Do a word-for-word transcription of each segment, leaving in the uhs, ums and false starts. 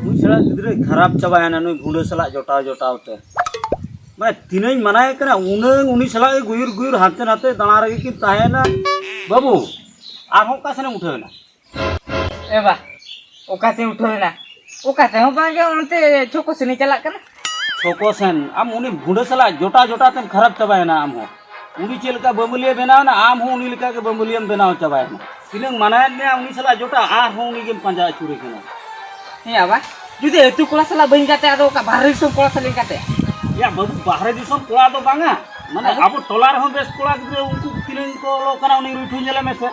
ᱱᱩᱭ ᱥᱟᱞᱟᱜ ᱜᱤᱫᱽᱨᱟᱹᱭ ᱠᱷᱟᱨᱟᱯ ᱪᱟᱵᱟᱭᱮᱱᱟ, ᱱᱩᱭ ᱵᱷᱩᱸᱰᱟᱹ ᱥᱟᱞᱟᱜ ᱡᱚᱴᱟᱣ ᱡᱚᱴᱟᱣ ᱛᱮ᱾ ᱢᱟᱱᱮ ᱛᱤᱱᱟᱹᱧ ᱢᱟᱱᱟᱭᱮ ᱠᱟᱱᱟ, ᱩᱱᱟᱹᱝ ᱩᱱᱤ ᱥᱟᱞᱟᱜ ᱜᱮ ᱜᱩᱭᱩᱨ ᱜᱩᱭᱩᱨ ᱦᱟᱱᱛᱮ ᱱᱟᱛᱮ ᱫᱟᱬᱟ ᱨᱮᱜᱮ ᱠᱤᱱ ᱛᱟᱦᱮᱸᱭᱮᱱᱟ᱾ ᱵᱟᱹᱵᱩ, ᱟᱨᱦᱚᱸ ᱚᱠᱟ ᱥᱮᱱᱮᱢ ᱩᱴᱷᱟᱹᱣ ᱮᱱᱟ? ᱮ ᱵᱟ, ᱚᱠᱟᱛᱮ ᱩᱴᱷᱟᱹᱣ ᱮᱱᱟ? ᱚᱠᱟ ᱛᱮᱦᱚᱸ ᱵᱟᱝ ᱜᱮ, ᱚᱱᱛᱮ ᱪᱷᱚᱠᱚ ᱥᱮᱱᱤᱧ ᱪᱟᱞᱟᱜ ᱠᱟᱱᱟ᱾ ᱪᱷᱚᱠᱚ ᱥᱮᱱ? ᱟᱢ ᱩᱱᱤ ᱵᱷᱩᱸᱰᱟᱹ ᱥᱟᱞᱟᱜ ᱡᱚᱴᱟ ᱡᱚᱴᱟ ᱛᱮᱢ ᱠᱷᱟᱨᱟᱯ ᱪᱟᱵᱟᱭᱮᱱᱟ ᱟᱢ ᱦᱚᱸ᱾ ᱩᱱᱤ ᱪᱮᱫ ᱞᱮᱠᱟ ᱵᱟᱹᱢᱟᱹᱞᱤᱭᱟᱹ ᱵᱮᱱᱟᱣ ᱮᱱᱟ, ᱟᱢ ᱦᱚᱸ ᱩᱱᱤ ᱞᱮᱠᱟ ᱜᱮ ᱵᱟᱹᱢᱟᱹᱞᱤᱭᱟᱹᱢ ᱵᱮᱱᱟᱣ ᱪᱟᱵᱟᱭᱮᱱᱟ᱾ ᱛᱤᱱᱟᱹᱜ ᱢᱟᱱᱟᱭᱮᱫ ᱢᱮᱭᱟ ᱩᱱᱤ ᱥᱟᱞᱟᱜ ᱡᱚᱴᱟ, ᱟᱨᱦᱚᱸ ᱩᱱᱤ ᱜᱮᱢ ᱯᱟᱸᱡᱟ ᱟᱹᱪᱩᱨᱮ ᱠᱟᱱᱟ᱾ ᱦᱮᱸ ᱵᱟ, ᱡᱩᱫᱤ ᱟᱹᱛᱩ ᱠᱚᱲᱟ ᱥᱟᱞᱟᱜ ᱵᱟᱹᱧ ᱜᱟᱛᱮᱜᱼᱟ, ᱟᱫᱚ ᱚᱠᱟ ᱵᱟᱦᱨᱮ ᱫᱤᱥᱚᱢ ᱠᱚᱲᱟ ᱥᱟᱞᱟᱜ ᱤᱧ ᱜᱟᱛᱮᱜᱼᱟ? ᱭᱟ ᱵᱟᱹᱵᱩ, ᱵᱟᱦᱨᱮ ᱫᱤᱥᱚᱢ ᱠᱚᱲᱟ ᱫᱚ ᱵᱟᱝᱟ, ᱢᱟᱱᱮ ᱟᱫᱚ? ᱟᱵᱚ ᱴᱚᱞᱟ ᱨᱮᱦᱚᱸ ᱵᱮᱥ ᱠᱚᱲᱟ ᱜᱤᱫᱽᱨᱟᱹ ᱩᱱᱠᱩ ᱛᱤᱱᱟᱹᱝ ᱠᱚ ᱚᱞᱚᱜ ᱠᱟᱱᱟ, ᱩᱱᱤ ᱨᱩᱭᱴᱷᱩ ᱧᱮᱞᱮ ᱢᱮᱥᱮ᱾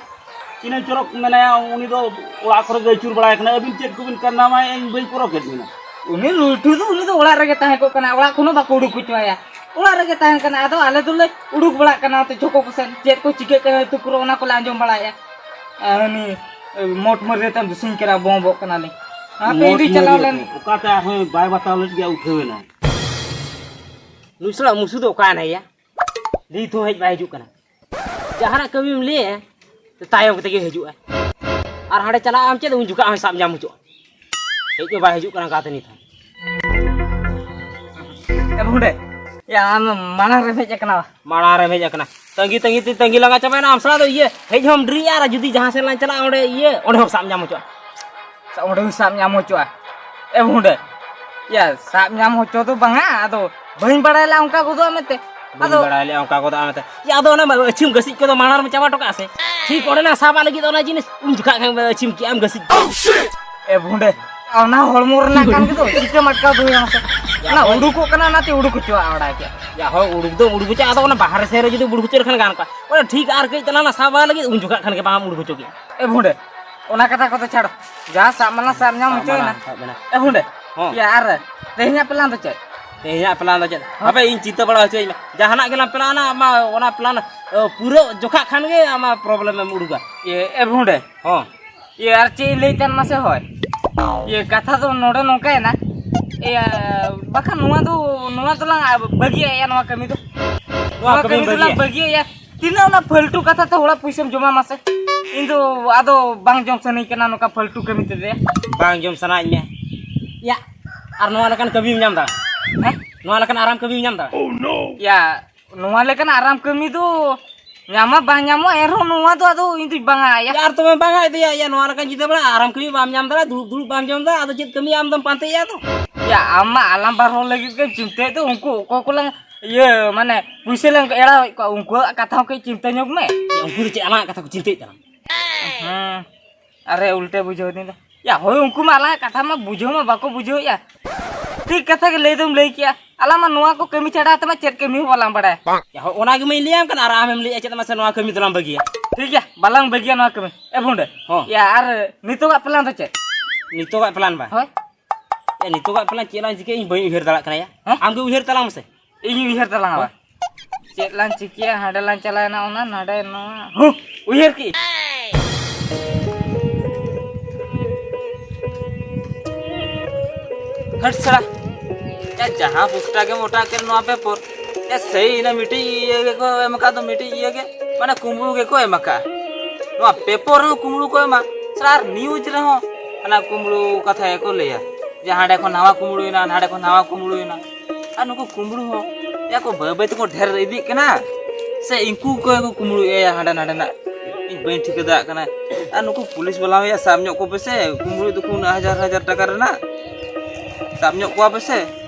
ᱛᱤᱱᱟᱹᱝ ᱪᱚᱨᱚᱠ ᱢᱮᱱᱟᱭᱟ, ᱩᱱᱤ ᱫᱚ ᱚᱲᱟᱜ ᱠᱚᱨᱮ ᱜᱮ ᱟᱹᱪᱩᱨ ᱵᱟᱲᱟᱭ ᱠᱟᱱᱟ᱾ ᱟᱹᱵᱤᱱ ᱪᱮᱫ ᱠᱚᱵᱤᱱ ᱠᱟᱨᱱᱟᱢᱟ, ᱤᱧ ᱵᱟᱹᱧ ᱯᱚᱨᱚᱠᱮᱫ ᱵᱤᱱᱟ᱾ ᱩᱱᱤ ᱨᱩᱭᱴᱷᱩ ᱫᱚ, ᱩᱱᱤ ᱫᱚ ᱚᱲᱟᱜ ᱨᱮᱜᱮ ᱛᱟᱦᱮᱸ ᱠᱚᱜ ᱠᱟᱱᱟ, ᱚᱲᱟᱜ ᱠᱷᱚᱱ ᱦᱚᱸ ᱵᱟᱠᱚ ᱩᱰᱩᱠ ᱦᱚᱪᱚᱣᱟᱭᱟ᱾ ᱚᱲᱟᱜ ᱨᱮᱜᱮ ᱛᱟᱦᱮᱱ ᱠᱟᱱᱟ᱾ ᱟᱫᱚ ᱟᱞᱮ ᱫᱚᱞᱮ ᱩᱰᱩᱠ ᱵᱟᱲᱟᱜ ᱠᱟᱱᱟ ᱚᱱᱛᱮ ᱪᱷᱚᱠᱚ ᱠᱚᱥᱮᱱ, ᱪᱮᱫ ᱠᱚ ᱪᱤᱠᱟᱹᱜ ᱠᱟᱱᱟ ᱟᱹᱛᱩ ᱠᱚᱨᱮ, ᱚᱱᱟ ᱠᱚᱞᱮ ᱟᱸᱡᱚᱢ ᱵᱟᱲᱟᱭᱮᱫᱼᱟ᱾ ᱟᱨ ᱩᱱᱤ ᱢᱚᱴ ᱢᱟᱹᱨᱤᱭᱟᱹ ᱛᱟᱢ ᱫᱩᱥᱤᱧ ᱠᱟᱱᱟ, ᱵᱚᱸᱵᱚᱜ ᱠᱟᱱᱟᱞᱤᱧ᱾ ᱦᱟᱯᱮ, ᱤᱧ ᱫᱩᱧ ᱪᱟᱞᱟᱣ ᱞᱮᱱ᱾ ᱚᱠᱟᱛᱮ ᱟᱨᱦᱚᱸ ᱵᱟᱭ ᱵᱟᱛᱟᱣ ᱞᱮᱫ ᱜᱮᱭᱟ, ᱩᱴᱷᱟᱹᱣ ᱮᱱᱟᱭ᱾ ᱱᱩᱭ ᱥᱟᱞᱟᱜ ᱢᱩᱥᱩ ᱫᱚ ᱚᱠᱟᱭᱮᱱᱟᱭ ᱭᱟ? ᱱᱤᱛ ᱦᱚᱸ ᱦᱮᱡ ᱵᱟᱭ ᱦᱤᱡᱩᱜ ᱠᱟᱱᱟ᱾ ᱡᱟᱦᱟᱱᱟᱜ ᱠᱟᱹᱢᱤᱢ ᱞᱟᱹᱭᱟ, ᱛᱟᱭᱚᱢ ᱠᱟᱛᱮ ᱜᱮ ᱦᱤᱡᱩᱜᱼᱟ᱾ ᱟᱨ ᱦᱟᱸᱰᱮ ᱪᱟᱞᱟᱜ ᱟᱢ ᱪᱮᱫ, ᱩᱱ ᱡᱚᱠᱷᱚᱱ ᱦᱚᱸᱭ ᱥᱟᱵ ᱧᱟᱢ ᱦᱚᱪᱚᱜᱼᱟ᱾ ᱦᱮᱡ ᱜᱮ ᱵᱟᱭ ᱦᱤᱡᱩᱜ ᱠᱟᱱᱟ ᱚᱠᱟᱛᱮ ᱱᱤᱛ ᱦᱚᱸ᱾ ᱮ ᱵᱷᱩᱸᱰᱮ, ᱭᱟ, ᱟᱢ ᱢᱟᱲᱟᱝ ᱨᱮᱢ ᱦᱮᱡ ᱟᱠᱟᱱᱟ᱾ ᱢᱟᱲᱟᱝ ᱨᱮᱢ ᱦᱮᱡ ᱟᱠᱟᱱᱟ᱾ ᱛᱟᱺᱜᱤ, ᱛᱟᱺᱜᱤ ᱛᱮ ᱛᱟᱺᱜᱤ ᱞᱟᱸᱜᱟ ᱪᱟᱵᱟᱭᱮᱱᱟ᱾ ᱟᱢ ᱥᱟᱞᱟᱜ ᱫᱚ ᱤᱭᱟᱹ, ᱦᱮᱡ ᱦᱚᱸᱢ ᱰᱮᱨᱤᱜᱼᱟ, ᱟᱨ ᱡᱩᱫᱤ ᱡᱟᱦᱟᱸ ᱥᱮᱫ ᱞᱟᱝ ᱪᱟᱞᱟᱜᱼᱟ, ᱚᱸᱰᱮ ᱤᱭᱟᱹ, ᱚᱸᱰᱮ ᱦᱚᱸᱢ ᱥᱟᱵ ᱧᱟᱢ ᱦᱚᱪᱚᱜᱼᱟ᱾ ᱚᱸᱰᱮ ᱦᱚᱸᱢ ᱥᱟᱵ ᱧᱟᱢ ᱦᱚᱪᱚᱜᱼᱟ᱾ ᱮ ᱵᱷᱩᱸᱰᱮ, ᱭᱟ, ᱥᱟᱵ ᱧᱟᱢ ᱦᱚᱪᱚ ᱫᱚ ᱵᱟᱝᱟ, ᱟᱫᱚ ᱵᱟᱹᱧ ᱵᱟᱲᱟᱭ ᱞᱮᱫᱼᱟ ᱚᱱᱠᱟ ᱜᱚᱫᱚᱜᱼᱟ ᱢᱮᱱᱛᱮ᱾ ᱵᱟᱹᱧ ᱟᱫᱚ ᱵᱟᱲᱟᱭ ᱞᱮᱫᱼᱟ ᱚᱱᱠᱟ ᱜᱚᱫᱚᱜᱼᱟ ᱢᱮᱱᱛᱮ᱾ ᱭᱟ, ᱟᱫᱚ ᱚᱱᱟ ᱟᱹᱪᱷᱤᱢ ᱜᱟᱹᱥᱤᱡ ᱠᱚᱫᱚ ᱢᱟᱲᱟᱝ ᱨᱮᱢ ᱪᱟᱵᱟ ᱦᱚᱴᱚ ᱠᱟᱜᱼᱟ ᱥᱮ? ᱴᱷᱤᱠ ᱚᱸᱰᱮ ᱞᱟᱝ ᱥᱟᱵᱟ ᱞᱟᱹᱜᱤᱫ ᱚᱱᱟ ᱡᱤᱱᱤᱥ, ᱩᱱ ᱡᱚᱠᱷᱟᱜ ᱠᱷᱟᱱ ᱟᱹᱪᱷᱤᱢ ᱠᱮᱜᱼᱟᱢ ᱜᱟᱹᱥᱤᱡ ᱠᱚ᱾ ᱮ ᱵᱷᱩᱸᱰᱮ, ᱚᱱᱟ ᱦᱚᱲᱢᱚ ᱨᱮᱱᱟᱜ ᱠᱟᱱ ᱜᱮᱫᱚ, ᱪᱤᱠᱟᱹᱢ ᱟᱴᱠᱟᱣ ᱫᱚᱦᱚᱭᱟ ᱢᱟᱥᱮ? ᱚᱱᱟ ᱩᱰᱩᱠᱚᱜ ᱠᱟᱱᱟ, ᱚᱱᱟᱛᱮ ᱩᱰᱩᱠ ᱦᱚᱪᱚᱣᱟᱜᱼᱟ ᱚᱱᱟ ᱜᱮ᱾ ᱭᱟ, ᱦᱳᱭ, ᱩᱰᱩᱠ ᱫᱚ ᱩᱰᱩᱠ ᱦᱚᱪᱚ, ᱟᱫᱚ ᱚᱱᱟ ᱵᱟᱦᱨᱮ ᱥᱮᱫ ᱨᱮ ᱡᱩᱫᱤ ᱩᱰᱩᱠ ᱦᱚᱪᱚ ᱞᱮᱠᱷᱟᱱ ᱜᱟᱱ ᱠᱚᱜᱼᱟ᱾ ᱚᱱᱟ ᱴᱷᱤᱠ ᱟᱨ ᱠᱟᱹᱡ ᱛᱟᱞᱟᱝ ᱥᱟᱵᱟ ᱞᱟᱹᱜᱤᱫ, ᱩᱱ ᱡᱚᱠᱷᱟᱜ ᱠᱷᱟᱱ ᱜᱮ ᱵᱟᱢ ᱩᱰᱩᱠ ᱦᱚᱪᱚ ᱠᱮᱜᱼᱟ᱾ ᱮ ᱵᱷᱩᱸᱰᱮ, ᱚᱱᱟ ᱠᱟᱛᱷᱟ ᱠᱚᱫᱚ ᱪᱷᱟᱲ, ᱡᱟ ᱥᱟᱵ ᱢᱟᱞᱟᱝ ᱥᱟᱵ ᱧᱟᱢ ᱥᱟᱵ ᱦᱚᱪᱚᱭᱮᱱᱟ᱾ ᱢᱟᱞᱟᱝ ᱥᱟᱵ ᱮᱱᱟ᱾ ᱮ ᱵᱷᱩᱸᱰᱮ, ᱦᱚᱸ᱾ ᱭᱟ, ᱟᱨ ᱛᱮᱦᱮᱧᱟᱜ ᱯᱞᱟᱱ ᱫᱚ ᱪᱮᱫ? ᱛᱮᱦᱮᱧᱟᱜ ᱯᱞᱟᱱ ᱫᱚ ᱪᱮᱫ? ᱦᱚᱸ᱾ ᱦᱟᱯᱮ, ᱤᱧ ᱪᱤᱱᱛᱟᱹ ᱵᱟᱲᱟ ᱦᱚᱪᱚᱭᱤᱧ ᱢᱮ᱾ ᱡᱟᱦᱟᱱᱟᱜ ᱜᱮᱞᱟᱝ ᱯᱞᱟᱱᱟ, ᱟᱢᱟᱜ ᱚᱱᱟ ᱯᱞᱟᱱ, ᱟᱹ, ᱯᱩᱨᱟᱹᱜ ᱡᱚᱠᱷᱟᱜ ᱠᱷᱟᱱ ᱜᱮ ᱟᱢᱟᱜ ᱯᱨᱚᱵᱞᱮᱢ ᱮᱢ ᱩᱰᱩᱠᱟ᱾ ᱮ, ᱮ ᱵᱷᱩᱸᱰᱮ᱾ ᱦᱚᱸ᱾ ᱤᱭᱟᱹ, ᱟᱨ ᱪᱮᱫ ᱤᱧ ᱞᱟᱹᱭᱮᱫ ᱛᱟᱦᱮᱱ ᱢᱟᱥᱮ ᱦᱳᱭ᱾ ᱤᱭᱟᱹ, ᱠᱟᱛᱷᱟ ᱫᱚ ᱱᱚᱰᱮ ᱱᱚᱝᱠᱟᱭᱮᱱᱟ᱾ ᱤᱭᱟᱹ, ᱵᱟᱠᱷᱟᱱ ᱱᱚᱣᱟ ᱫᱚ, ᱱᱚᱣᱟ ᱫᱚᱞᱟᱝ ᱵᱟᱹᱜᱤᱭᱟᱜᱼᱟ ᱱᱚᱣᱟ ᱠᱟᱹᱢᱤ ᱫᱚ᱾ ᱱᱚᱣᱟ ᱱᱚᱣᱟ ᱠᱟᱹᱢᱤ ᱠᱟᱹᱢᱤ ᱫᱚᱞᱟᱝ ᱵᱟᱹᱜᱤᱭᱟ? ᱵᱟᱹᱜᱤᱭᱟᱜᱼᱟ᱾ ᱛᱤᱱᱟᱹᱜ ᱚᱱᱟ ᱯᱷᱟᱹᱞᱛᱩ ᱠᱟᱛᱷᱟ ᱛᱮ ᱦᱚᱲᱟᱜ ᱯᱩᱭᱥᱟᱹᱢ ᱡᱚᱢᱟ ᱢᱟᱥᱮ? ᱤᱧ ᱫᱚ ᱟᱫᱚ ᱵᱟᱝ ᱡᱚᱢ ᱥᱟᱱᱟᱧ ᱠᱟᱱᱟ ᱱᱚᱝᱠᱟ ᱯᱷᱟᱞᱛᱩ ᱠᱟᱹᱢᱤ ᱛᱮᱫᱚ᱾ ᱵᱟᱝ ᱡᱚᱢ ᱥᱟᱱᱟᱭᱮᱫ ᱢᱮᱭᱟ? ᱭᱟ, ᱟᱨ ᱱᱚᱣᱟ ᱞᱮᱠᱟᱱ ᱠᱟᱹᱢᱤᱢ ᱧᱟᱢ ᱫᱟ? ᱦᱮᱸ? ᱱᱚᱣᱟ ᱞᱮᱠᱟᱱ ᱟᱨᱟᱢ ᱠᱟᱹᱢᱤᱢ ᱧᱟᱢ ᱫᱟ? ᱭᱟ, ᱱᱚᱣᱟ ᱞᱮᱠᱟᱱ ᱟᱨᱟᱢ ᱠᱟᱹᱢᱤ ᱫᱚ ᱧᱟᱢᱟ ᱵᱟᱝ ᱧᱟᱢᱚᱜᱼᱟ, ᱮᱱᱨᱮᱦᱚᱸ ᱱᱚᱣᱟ ᱫᱚ ᱟᱫᱚ ᱤᱧ ᱫᱚ ᱵᱟᱝᱟ᱾ ᱭᱟ, ᱟᱨ ᱛᱚᱵᱮ ᱵᱟᱝᱟ ᱤᱫᱤᱭᱟ, ᱭᱟ, ᱱᱚᱣᱟ ᱞᱮᱠᱟᱱ ᱡᱩᱫᱤ ᱵᱟᱝ ᱟᱨᱟᱢ ᱠᱟᱹᱢᱤ ᱵᱟᱢ ᱧᱟᱢ ᱫᱟ, ᱫᱩᱲᱩᱵ ᱫᱩᱲᱩᱵ ᱵᱟᱢ ᱡᱚᱢ ᱫᱟ, ᱟᱫᱚ ᱪᱮᱫ ᱠᱟᱹᱢᱤ ᱟᱢ ᱫᱚᱢ ᱯᱟᱱᱛᱮᱭᱟ ᱟᱫᱚ? ᱭᱟ, ᱟᱢ ᱢᱟ ᱟᱞᱟᱝ ᱵᱟᱨ ᱦᱚᱲ ᱞᱟᱹᱜᱤᱫ ᱜᱮᱢ ᱪᱤᱱᱛᱟᱹᱭᱮᱫ ᱫᱚ, ᱩᱱᱠᱩ ᱚᱠᱚᱭ ᱠᱚᱞᱟᱝ, ᱤᱭᱟᱹ, ᱢᱟᱱᱮ, ᱯᱩᱭᱥᱟᱹ ᱞᱟᱝ ᱮᱲᱟᱣᱮᱫ ᱠᱚᱣᱟ, ᱩᱱᱠᱩᱣᱟᱜ ᱠᱟᱛᱷᱟ ᱦᱚᱸ ᱠᱟᱹᱡ ᱪᱤᱱᱛᱟᱹ ᱧᱚᱜ ᱢᱮ᱾ ᱭᱟ, ᱩᱱᱠᱩ ᱫᱚ ᱪᱮᱫ ᱟᱞᱟᱝᱟᱜ ᱠᱟᱛᱷᱟ ᱠᱚ ᱪᱤᱱᱛᱟᱹᱭᱮᱫ ᱛᱟᱞᱟᱝ? ᱦᱮᱸ, ᱟᱨᱮ ᱩᱞᱴᱟᱹ ᱵᱩᱡᱷᱟᱹᱣ ᱫᱤᱧ ᱫᱚ᱾ ᱭᱟ, ᱦᱳᱭ, ᱩᱱᱠᱩ ᱢᱟ ᱟᱞᱟᱝᱟᱜ ᱠᱟᱛᱷᱟ ᱢᱟ ᱵᱩᱡᱷᱟᱹᱣ ᱢᱟ ᱵᱟᱠᱚ ᱵᱩᱡᱷᱟᱹᱣᱮᱫᱼᱟ᱾ ᱴᱷᱤᱠ ᱠᱟᱛᱷᱟ ᱜᱮ ᱞᱟᱹᱭ ᱫᱚᱢ ᱞᱟᱹᱭ ᱠᱮᱜᱼᱟ, ᱟᱞᱟᱝ ᱢᱟ ᱱᱚᱣᱟ ᱠᱚ ᱠᱟᱹᱢᱤ ᱪᱷᱟᱰᱟ ᱛᱮᱢᱟ ᱪᱮᱫ ᱠᱟᱹᱢᱤ ᱦᱚᱸ ᱵᱟᱞᱟᱝ ᱵᱟᱲᱟᱭᱟ᱾ ᱭᱟ, ᱦᱳᱭ, ᱚᱱᱟ ᱜᱮ ᱢᱟᱧ ᱞᱟᱹᱭᱟᱢ ᱠᱟᱱᱟ, ᱟᱨ ᱟᱢᱮᱢ ᱞᱟᱹᱭᱮᱫᱼᱟ ᱪᱮᱫ ᱢᱟᱥᱮ ᱱᱚᱣᱟ ᱠᱟᱹᱢᱤ ᱫᱚᱞᱟᱝ ᱵᱟᱹᱜᱤᱭᱟ? ᱴᱷᱤᱠ ᱜᱮᱭᱟ, ᱵᱟᱞᱟᱝ ᱵᱟᱹᱜᱤᱭᱟ ᱱᱚᱣᱟ ᱠᱟᱹᱢᱤ᱾ ᱮ ᱵᱷᱩᱸᱰᱟᱹ, ᱦᱚᱸ᱾ ᱭᱟ, ᱟᱨ ᱱᱤᱛᱚᱜᱟᱜ ᱯᱞᱟᱱ ᱫᱚ ᱪᱮᱫ? ᱱᱤᱛᱚᱜᱟᱜ ᱯᱞᱟᱱ ᱵᱟ? ᱦᱳᱭ᱾ ᱭᱟ, ᱱᱤᱛᱚᱜᱟᱜ ᱯᱞᱟᱱ ᱪᱮᱫ ᱞᱟᱝ ᱪᱤᱠᱟᱹᱭᱟ ᱤᱧ ᱵᱟᱹᱧ ᱩᱭᱦᱟᱹᱨ ᱫᱟᱲᱮᱭᱟᱜ ᱠᱟᱱᱟ ᱭᱟ᱾ ᱦᱮᱸ? ᱟᱢ ᱜᱮ ᱩᱭᱦᱟᱹᱨ ᱛᱟᱞᱟᱝ ᱢᱮᱥᱮ᱾ ᱤᱧ ᱩᱭᱦᱟᱹᱨ ᱛᱟᱞᱟᱝᱟ ᱵᱟ᱾ ᱪᱮᱫ ᱞᱟᱝ ᱪᱤᱠᱟᱹᱭᱟ, ᱦᱟᱸᱰᱮ ᱞᱟᱝ ᱪᱟᱞᱟᱣᱮᱱᱟ, ᱚᱱᱟ ᱱᱟᱰᱮ ᱱᱚᱣᱟ᱾ ᱦᱩᱸ, ᱩᱭᱦᱟᱹᱨ ᱠᱮᱜ᱾ ᱦᱟᱹᱴ ᱥᱟᱲᱟ᱾ ᱭᱟ, ᱡᱟᱦᱟᱸ ᱯᱳᱥᱴᱟᱨ ᱜᱮᱢ ᱚᱴᱟᱜ ᱠᱮᱫ ᱱᱚᱣᱟ ᱯᱮᱯᱚᱨ, ᱭᱟ, ᱥᱮᱭ ᱤᱱᱟᱹ ᱢᱤᱫᱴᱤᱡ ᱤᱭᱟᱹ ᱜᱮᱠᱚ ᱮᱢ ᱟᱠᱟᱫ ᱫᱚ, ᱢᱤᱫᱴᱤᱡ ᱤᱭᱟᱹ ᱜᱮ, ᱢᱟᱱᱮ ᱠᱩᱢᱵᱽᱲᱩ ᱜᱮᱠᱚ ᱮᱢ ᱟᱠᱟᱫ᱾ ᱱᱚᱣᱟ ᱯᱮᱯᱚᱨ ᱨᱮᱦᱚᱸ ᱠᱩᱢᱵᱽᱲᱩ ᱠᱚ ᱮᱢᱟ, ᱥᱟᱞᱟ, ᱟᱨ ᱱᱤᱭᱩᱡᱽ ᱨᱮᱦᱚᱸ ᱚᱱᱟ ᱠᱩᱢᱵᱽᱲᱩ ᱠᱟᱛᱷᱟ ᱜᱮᱠᱚ ᱞᱟᱹᱭᱟ, ᱡᱮ ᱦᱟᱸᱰᱮ ᱠᱷᱚᱱ ᱱᱟᱣᱟ ᱠᱩᱢᱵᱽᱲᱩᱭᱮᱱᱟ, ᱱᱟᱰᱮ ᱠᱷᱚᱱ ᱱᱟᱣᱟ ᱠᱩᱢᱵᱽᱲᱩᱭᱮᱱᱟ᱾ ᱟᱨ ᱱᱩᱠᱩ ᱠᱩᱢᱵᱽᱲᱩ ᱦᱚᱸ, ᱭᱟ ᱠᱚ, ᱵᱟᱹᱭ ᱵᱟᱹᱭ ᱛᱮᱠᱚ ᱰᱷᱮᱨ ᱤᱫᱤᱜ ᱠᱟᱱᱟ, ᱥᱮ ᱤᱱᱠᱩ ᱠᱚᱜᱮ ᱠᱚ ᱠᱩᱢᱵᱽᱲᱩᱭᱮᱫᱼᱟ ᱦᱟᱸᱰᱮ ᱱᱟᱰᱮᱱᱟᱜ? ᱤᱧ ᱵᱟᱹᱧ ᱴᱷᱤᱠᱟᱹ ᱫᱟᱲᱮᱭᱟᱜ ᱠᱟᱱᱟ᱾ ᱟᱨ ᱱᱩᱠᱩ ᱯᱩᱞᱤᱥ ᱵᱟᱞᱟ ᱦᱚᱸᱭᱟ, ᱥᱟᱵ ᱧᱚᱜ ᱠᱚᱯᱮ ᱥᱮ, ᱠᱩᱢᱵᱽᱲᱩᱭᱮᱫ ᱫᱚᱠᱚ ᱩᱱᱟᱹᱜ ᱦᱟᱡᱟᱨ ᱦᱟᱡᱟᱨ ᱴᱟᱠᱟ ᱨᱮᱱᱟᱜ᱾ ᱥᱟᱵ ᱧᱚᱜ ᱠᱚᱣᱟ ᱯᱮ ᱥᱮ,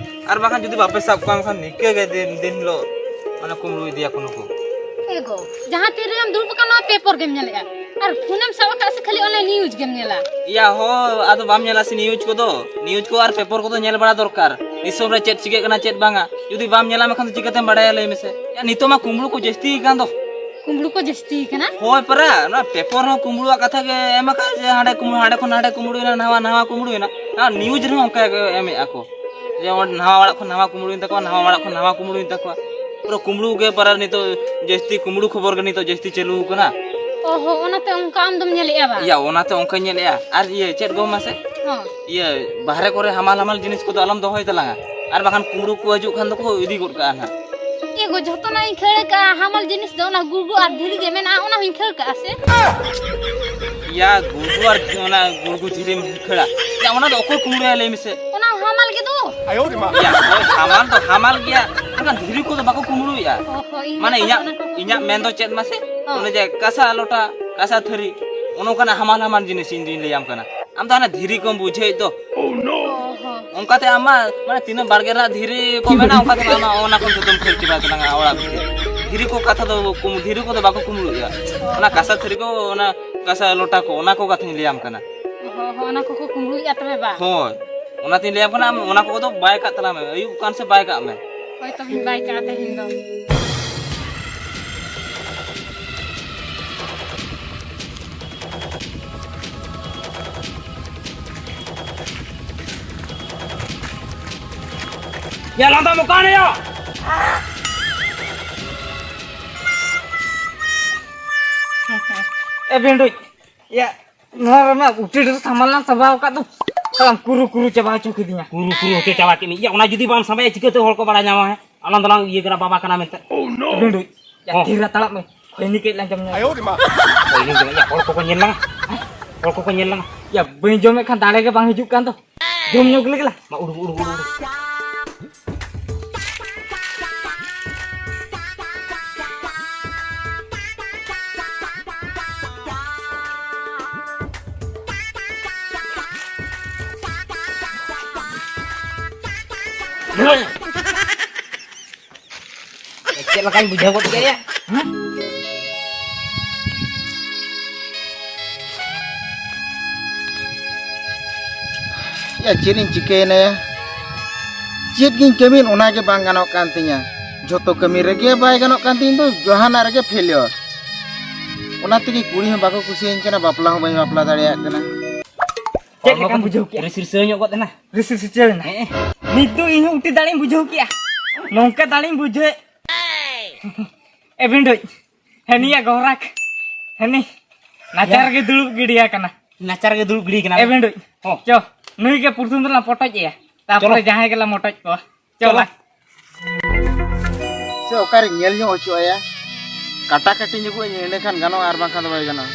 ᱟᱨ ᱵᱟᱠᱷᱟᱱ ᱡᱩᱫᱤ ᱵᱟᱯᱮ ᱥᱟᱵ ᱠᱚᱣᱟ, ᱮᱱᱠᱷᱟᱱ ᱱᱤᱝᱠᱟᱹ ᱜᱮ ᱫᱤᱱ, ᱫᱤᱱ ᱦᱤᱞᱳᱜ ᱢᱟᱱᱮ ᱠᱩᱢᱵᱽᱲᱩ ᱤᱫᱤᱭᱟᱠᱚ ᱱᱩᱠᱩ᱾ ᱮ ᱜᱚ, ᱡᱟᱦᱟᱸ ᱛᱤ ᱨᱮᱜᱮᱢ ᱫᱩᱲᱩᱵ ᱟᱠᱟᱱ, ᱱᱚᱣᱟ ᱯᱮᱯᱚᱨ ᱜᱮᱢ ᱧᱮᱞᱮᱜᱼᱟ, ᱟᱨ ᱯᱷᱳᱱᱮᱢ ᱥᱟᱵ ᱟᱠᱟᱫ ᱥᱮ ᱠᱷᱟᱹᱞᱤ ᱚᱱᱟ ᱱᱤᱭᱩᱡᱽ ᱜᱮᱢ ᱧᱮᱞᱟ? ᱭᱟ ᱦᱳ, ᱟᱫᱚ ᱵᱟᱢ ᱧᱮᱞᱟ ᱥᱮ ᱱᱤᱭᱩᱡᱽ ᱠᱚᱫᱚ? ᱱᱤᱭᱩᱡᱽ ᱠᱚ ᱟᱨ ᱯᱮᱯᱚᱨ ᱠᱚᱫᱚ ᱧᱮᱞ ᱵᱟᱲᱟ ᱫᱚᱨᱠᱟᱨ, ᱫᱤᱥᱚᱢ ᱨᱮ ᱪᱮᱫ ᱪᱤᱠᱟᱹᱜ ᱠᱟᱱᱟ ᱪᱮᱫ ᱵᱟᱝᱟ᱾ ᱡᱩᱫᱤ ᱵᱟᱢ ᱧᱮᱞᱟ, ᱢᱮᱱᱠᱷᱟᱱ ᱫᱚ ᱪᱤᱠᱟᱹᱛᱮᱢ ᱵᱟᱲᱟᱭᱟ, ᱞᱟᱹᱭ ᱢᱮᱥᱮ? ᱭᱟ, ᱱᱤᱛᱚᱜ ᱢᱟ ᱠᱩᱢᱵᱽᱲᱩ ᱠᱚ ᱡᱟᱹᱥᱛᱤ ᱟᱠᱟᱱ ᱫᱚ᱾ ᱠᱩᱢᱵᱽᱲᱩ ᱠᱚ ᱡᱟᱹᱥᱛᱤ ᱟᱠᱟᱱᱟ? ᱦᱳᱭ ᱯᱟᱨᱟ, ᱱᱚᱣᱟ ᱯᱮᱯᱚᱨ ᱨᱮᱦᱚᱸ ᱠᱩᱢᱵᱽᱲᱩᱣᱟᱜ ᱠᱟᱛᱷᱟ ᱜᱮ ᱮᱢ ᱟᱠᱟᱫ, ᱡᱮ ᱦᱟᱸᱰᱮ ᱠᱩᱢᱵᱽᱲᱩ, ᱦᱟᱸᱰᱮ ᱠᱷᱚᱱ ᱱᱟᱸᱰᱮ ᱠᱩᱢᱵᱽᱲᱩᱭᱮᱱᱟ, ᱱᱟᱣᱟ, ᱱᱟᱣᱟ ᱠᱩᱢᱵᱽᱲᱩᱭᱮᱱᱟ᱾ ᱟᱨ ᱱᱤᱭᱩᱡᱽ ᱨᱮᱦᱚᱸ ᱚᱱᱠᱟ ᱜᱮ ᱮᱢᱮᱫᱼᱟ ᱠᱚ, ᱡᱮ ᱚᱸᱰᱮ ᱱᱟᱣᱟ ᱚᱲᱟᱜ ᱠᱷᱚᱱ ᱱᱟᱣᱟ ᱠᱩᱢᱵᱽᱲᱩᱭᱮᱱ ᱛᱟᱠᱚᱣᱟ, ᱱᱟᱣᱟ ᱚᱲᱟᱜ ᱠᱷᱚᱱ ᱱᱟᱣᱟ ᱠᱩᱢᱵᱽᱲᱩᱭᱮᱱ ᱛᱟᱠᱚᱣᱟ᱾ ᱯᱩᱨᱟᱹ ᱠᱩᱢᱵᱽᱲᱩ ᱜᱮ ᱯᱟᱨᱟ ᱱᱤᱛᱚᱜ ᱡᱟᱹᱥᱛᱤ, ᱠᱩᱢᱵᱽᱲᱩ ᱠᱷᱚᱵᱚᱨ ᱜᱮ ᱱᱤᱛᱚᱜ ᱡᱟᱹᱥᱛᱤ ᱪᱟᱹᱞᱩ ᱟᱠᱟᱱᱟ᱾ ᱚ ᱦᱚᱸ, ᱚᱱᱟᱛᱮ ᱚᱱᱠᱟ ᱟᱢ ᱫᱚᱢ ᱧᱮᱞᱮᱫᱼᱟ ᱵᱟ? ᱤᱭᱟ, ᱚᱱᱟᱛᱮ ᱚᱱᱠᱟᱧ ᱧᱮᱞᱮᱫᱼᱟ᱾ ᱟᱨ ᱤᱭᱟᱹ, ᱪᱮᱫ ᱜᱚ ᱢᱟᱥᱮ? ᱦᱚᱸ᱾ ᱤᱭᱟᱹ, ᱵᱟᱦᱨᱮ ᱠᱚᱨᱮ ᱦᱟᱢᱟᱞ ᱦᱟᱢᱟᱞ ᱡᱤᱱᱤᱥ ᱠᱚᱫᱚ ᱟᱞᱚᱢ ᱫᱚᱦᱚᱭ ᱛᱟᱞᱟᱝᱟ, ᱟᱨ ᱵᱟᱠᱷᱟᱱ ᱠᱩᱢᱵᱽᱲᱩ ᱠᱚ ᱦᱤᱡᱩᱜ ᱠᱷᱟᱱ ᱫᱚᱠᱚ ᱤᱫᱤ ᱜᱚᱫ ᱠᱟᱜᱼᱟ ᱱᱟᱦᱟᱜ᱾ ᱮ ᱡᱷᱚᱛᱚᱱᱟᱜ ᱤᱧ ᱠᱷᱟᱹᱲ ᱠᱟᱜᱼᱟ, ᱦᱟᱢᱟᱞ ᱡᱤᱱᱤᱥ ᱫᱚ ᱚᱱᱟ ᱜᱩᱲᱜᱩ ᱟᱨ ᱫᱷᱤᱨᱤ ᱜᱮ ᱢᱮᱱᱟᱜᱼᱟ, ᱚᱱᱟ ᱦᱚᱸᱧ ᱠᱷᱟᱹᱲ ᱠᱟᱜᱼᱟ ᱥᱮ? ᱭᱟ, ᱜᱩᱲᱜᱩ ᱟᱨ ᱚᱱᱟ ᱜᱩᱲᱜᱩ ᱫᱷᱤᱨᱤᱢ ᱠᱷᱟᱹᱲᱟ? ᱭᱟ, ᱚᱱᱟ ᱫᱚ ᱚᱠᱚᱭ ᱠᱩᱢᱵᱽᱲᱩᱭᱟ ᱞᱟᱹᱭ ᱢᱮᱥᱮ? ᱚᱱᱟ ᱦᱟᱢᱟᱞ ᱜᱮ ᱫᱚ᱾ ᱭᱟ, ᱦᱳᱭ, ᱦᱟᱢᱟᱞ ᱫᱚ ᱦᱟᱢᱟᱞ ᱜᱮᱭᱟ, ᱢᱮᱱᱠᱷᱟᱱ ᱫᱷᱤᱨᱤ ᱠᱚᱫᱚ ᱵᱟᱠᱚ ᱠᱩᱢᱵᱽᱲᱩᱭᱟ᱾ ᱚ ᱦᱚ, ᱤᱧ ᱢᱟᱱᱮ ᱫᱚ ᱤᱧᱟᱹᱜ, ᱚᱱᱟ ᱠᱚ ᱤᱧᱟᱹᱜ ᱢᱮᱱ ᱫᱚ ᱪᱮᱫ ᱢᱟᱥᱮ? ᱦᱚᱸ᱾ ᱚᱱᱮ ᱡᱮ ᱠᱟᱸᱥᱟ ᱞᱚᱴᱟ, ᱠᱟᱸᱥᱟ ᱛᱷᱟᱹᱨᱤ, ᱚᱱᱮ ᱚᱱᱠᱟᱱᱟᱜ ᱦᱟᱢᱟᱞ ᱦᱟᱢᱟᱞ ᱡᱤᱱᱤᱥ ᱤᱧ ᱫᱩᱧ ᱞᱟᱹᱭᱟᱢ ᱠᱟᱱᱟ᱾ ᱟᱢ ᱫᱚ ᱦᱟᱱᱮ ᱫᱷᱤᱨᱤ ᱠᱚᱢ ᱵᱩᱡᱷᱟᱹᱣᱮᱫ ᱫᱚ᱾ ᱚ ᱦᱚ᱾ ᱚᱱᱠᱟᱛᱮ ᱟᱢ ᱢᱟ, ᱢᱟᱱᱮ, ᱛᱤᱱᱟᱹᱜ ᱵᱟᱲᱜᱮ ᱨᱮᱱᱟᱜ ᱫᱷᱤᱨᱤ ᱠᱚ ᱢᱮᱱᱟᱜᱼᱟ, ᱚᱱᱠᱟᱛᱮ ᱟᱢ ᱢᱟ ᱚᱱᱟ ᱠᱚ ᱡᱚᱛᱚᱢ ᱠᱷᱟᱹᱲ ᱪᱟᱵᱟᱭ ᱛᱟᱞᱟᱝᱟ ᱚᱲᱟᱜ ᱵᱷᱤᱛᱤᱨ᱾ ᱫᱷᱤᱨᱤ ᱠᱚ ᱠᱟᱛᱷᱟ ᱫᱚ ᱠᱩᱢ-, ᱫᱷᱤᱨᱤ ᱠᱚᱫᱚ ᱵᱟᱠᱚ ᱠᱩᱢᱵᱽᱲᱩᱭᱟ᱾ ᱚᱱᱟ ᱠᱟᱸᱥᱟ ᱛᱷᱟᱹᱨᱤ ᱠᱚ, ᱚᱱᱟ ᱠᱟᱸᱥᱟ ᱞᱚᱴᱟ ᱠᱚ, ᱚᱱᱟ ᱠᱚ ᱠᱟᱛᱷᱟᱧ ᱞᱟᱹᱭᱟᱢ ᱠᱟᱱᱟ᱾ ᱦᱚᱸ, ᱦᱚᱸ, ᱚᱱᱟ ᱠᱚᱠᱚ ᱠᱩᱢᱵᱽᱲᱩᱭᱮᱫᱼᱟ ᱛᱚᱵᱮ ᱵᱟ? ᱦᱳᱭ, ᱚᱱᱟᱛᱤᱧ ᱞᱟᱹᱭᱟᱢ ᱠᱟᱱᱟ, ᱟᱢ ᱚᱱᱟ ᱠᱚᱫᱚ ᱵᱟᱭ ᱠᱟᱜ ᱛᱟᱞᱟᱝ ᱢᱮ, ᱟᱹᱭᱩᱵ ᱠᱟᱱ ᱥᱮ ᱵᱟᱭ ᱠᱟᱜ ᱢᱮ᱾ ᱦᱳᱭ, ᱛᱚᱵᱮᱧ ᱵᱟᱭ ᱠᱟᱜᱼᱟ ᱛᱮᱦᱮᱧ ᱫᱚ᱾ ᱭᱟ, ᱞᱟᱸᱫᱟ ᱢᱚᱠᱟᱱ ᱭᱟ᱾ ᱮ ᱵᱷᱤᱸᱰᱩᱡ, ᱭᱟ, ᱱᱚᱣᱟ ᱨᱮᱢᱟ ᱩᱴᱤ ᱰᱷᱮᱨ ᱥᱟᱢᱟᱱ ᱞᱟᱝ ᱥᱟᱵᱟᱣ ᱟᱠᱟᱫ ᱫᱚ᱾ ᱥᱟᱞᱟᱢ ᱠᱩᱨᱩ ᱠᱩᱨᱩ ᱪᱟᱵᱟ ᱦᱚᱪᱚ ᱠᱤᱫᱤᱧᱟ᱾ ᱠᱩᱨᱩ ᱠᱩᱨᱩ ᱦᱚᱪᱚ ᱪᱟᱵᱟ ᱠᱮᱫ ᱢᱮ᱾ ᱭᱟ, ᱚᱱᱟ ᱡᱩᱫᱤ ᱵᱟᱢ ᱥᱟᱵᱟᱭᱟ, ᱪᱤᱠᱟᱹᱛᱮ ᱦᱚᱲ ᱠᱚ ᱵᱟᱲᱟᱭ ᱧᱟᱢᱟ, ᱦᱮᱸ? ᱟᱞᱟᱝ ᱫᱚᱞᱟᱝ ᱤᱭᱟᱹ ᱠᱟᱱᱟ, ᱵᱟᱵᱟ ᱠᱟᱱᱟ ᱢᱮᱱᱛᱮ᱾ ᱮ ᱵᱷᱤᱸᱰᱩᱡ, ᱭᱟ, ᱦᱚᱸ᱾ ᱛᱷᱤᱨ ᱨᱮ ᱛᱟᱲᱟᱜ ᱢᱮ᱾ ᱠᱷᱚᱭᱱᱤ ᱠᱟᱹᱡ ᱞᱟᱝ ᱡᱚᱢ ᱧᱚᱜ᱾ ᱠᱷᱚᱭᱱᱤ ᱡᱚᱢ, ᱭᱟ, ᱦᱚᱲ ᱠᱚᱠᱚ ᱧᱮᱞ ᱞᱟᱝᱟ᱾ ᱦᱚᱲ ᱠᱚᱠᱚ ᱧᱮᱞ ᱞᱟᱝᱟ᱾ ᱭᱟ, ᱵᱟᱹᱧ ᱡᱚᱢᱮᱫ ᱠᱷᱟᱱ ᱫᱟᱲᱮ ᱜᱮ ᱵᱟᱝ ᱦᱤᱡᱩᱜ ᱠᱟᱱ ᱫᱚ᱾ ᱡᱚᱢ ᱧᱚᱜ ᱞᱮᱜᱮ ᱞᱟᱝ᱾ ᱢᱟ, ᱩᱰᱩᱠ, ᱩᱰᱩᱠ, ᱩᱰᱩᱠ, ᱩᱰᱩᱠ᱾ ᱪᱮᱫ ᱞᱮᱠᱟᱧ ᱵᱩᱡᱷᱟᱹᱣ ᱜᱚᱫ ᱠᱮᱫ ᱭᱟ? ᱭᱟ, ᱪᱮᱫ ᱤᱧ ᱪᱤᱠᱟᱹᱭᱮᱱᱟ ᱭᱟ? ᱪᱮᱫ ᱜᱤᱧ ᱠᱟᱹᱢᱤᱭᱮᱫ, ᱚᱱᱟ ᱜᱮ ᱵᱟᱝ ᱜᱟᱱᱚᱜ ᱠᱟᱱ ᱛᱤᱧᱟ᱾ ᱡᱷᱚᱛᱚ ᱠᱟᱹᱢᱤ ᱨᱮᱜᱮ ᱵᱟᱭ ᱜᱟᱱᱚᱜ ᱠᱟᱱ ᱛᱤᱧ ᱫᱚ, ᱡᱟᱦᱟᱱᱟᱜ ᱨᱮᱜᱮ ᱯᱷᱮᱞᱤᱭᱚᱨ᱾ ᱚᱱᱟ ᱛᱮᱜᱮ ᱠᱩᱲᱤ ᱦᱚᱸ ᱵᱟᱠᱚ ᱠᱩᱥᱤᱭᱟᱹᱧ ᱠᱟᱱᱟ, ᱵᱟᱯᱞᱟ ᱦᱚᱸ ᱵᱟᱹᱧ ᱵᱟᱯᱞᱟ ᱫᱟᱲᱮᱭᱟᱜ ᱠᱟᱱᱟ᱾ ᱪᱮᱫ ᱞᱮᱠᱟᱢ ᱵᱩᱡᱷᱟᱹᱣ ᱠᱮᱜᱼᱟ? ᱨᱤᱥ ᱨᱤᱥᱟᱹᱣ ᱧᱚᱜ ᱜᱚᱫ ᱮᱱᱟ᱾ ᱨᱤᱥ ᱨᱤᱥᱟᱹᱣ ᱮᱱᱟ? ᱦᱮᱸ᱾ ᱱᱤᱛ ᱫᱚ ᱤᱧ ᱦᱚᱸ ᱩᱴᱤ ᱫᱟᱲᱮᱧ ᱵᱩᱡᱷᱟᱹᱣ ᱠᱮᱜᱼᱟ᱾ ᱱᱚᱝᱠᱟ ᱫᱟᱲᱮᱧ ᱵᱩᱡᱷᱟᱹᱣᱮᱫ᱾ ᱮ ᱵᱷᱤᱸᱰᱳᱡ, ᱦᱟᱹᱱᱤᱭᱟᱜ ᱜᱚᱦᱨᱟᱠ, ᱦᱟᱹᱱᱤ ᱱᱟᱪᱟᱨ ᱜᱮ ᱫᱩᱲᱩᱵ ᱜᱤᱰᱤᱭᱟ ᱠᱟᱱᱟ᱾ ᱱᱟᱪᱟᱨ ᱜᱮ ᱫᱩᱲᱩᱵ ᱜᱤᱰᱤ ᱠᱟᱱᱟ᱾ ᱮ ᱵᱷᱤᱸᱰᱳᱡ, ᱦᱚᱸ᱾ ᱪᱚ, ᱱᱩᱭ ᱜᱮ ᱯᱨᱚᱛᱷᱚᱢ ᱫᱚᱞᱟᱝ ᱯᱚᱴᱚᱡ ᱮᱭᱟ, ᱛᱟᱯᱚᱨᱮ ᱪᱚᱞᱚ᱾ ᱡᱟᱦᱟᱸᱭ ᱜᱮᱞᱟᱝ ᱢᱚᱴᱚᱡ ᱠᱚᱣᱟ᱾ ᱪᱚᱞᱚ᱾ ᱪᱚᱞᱚ᱾ ᱚᱠᱟᱨᱮ ᱧᱮᱞ ᱧᱚᱜ ᱦᱚᱪᱚ ᱟᱭᱟ? ᱠᱟᱴᱟ ᱠᱟᱹᱴᱤ ᱧᱚᱜᱚᱜ ᱟᱹᱧ, ᱮᱸᱰᱮᱠᱷᱟᱱ ᱜᱟᱱᱚᱜᱼᱟ, ᱟᱨ ᱵᱟᱝᱠᱷᱟᱱ ᱫᱚ ᱵᱟᱭ ᱜᱟᱱᱚᱜᱼᱟ᱾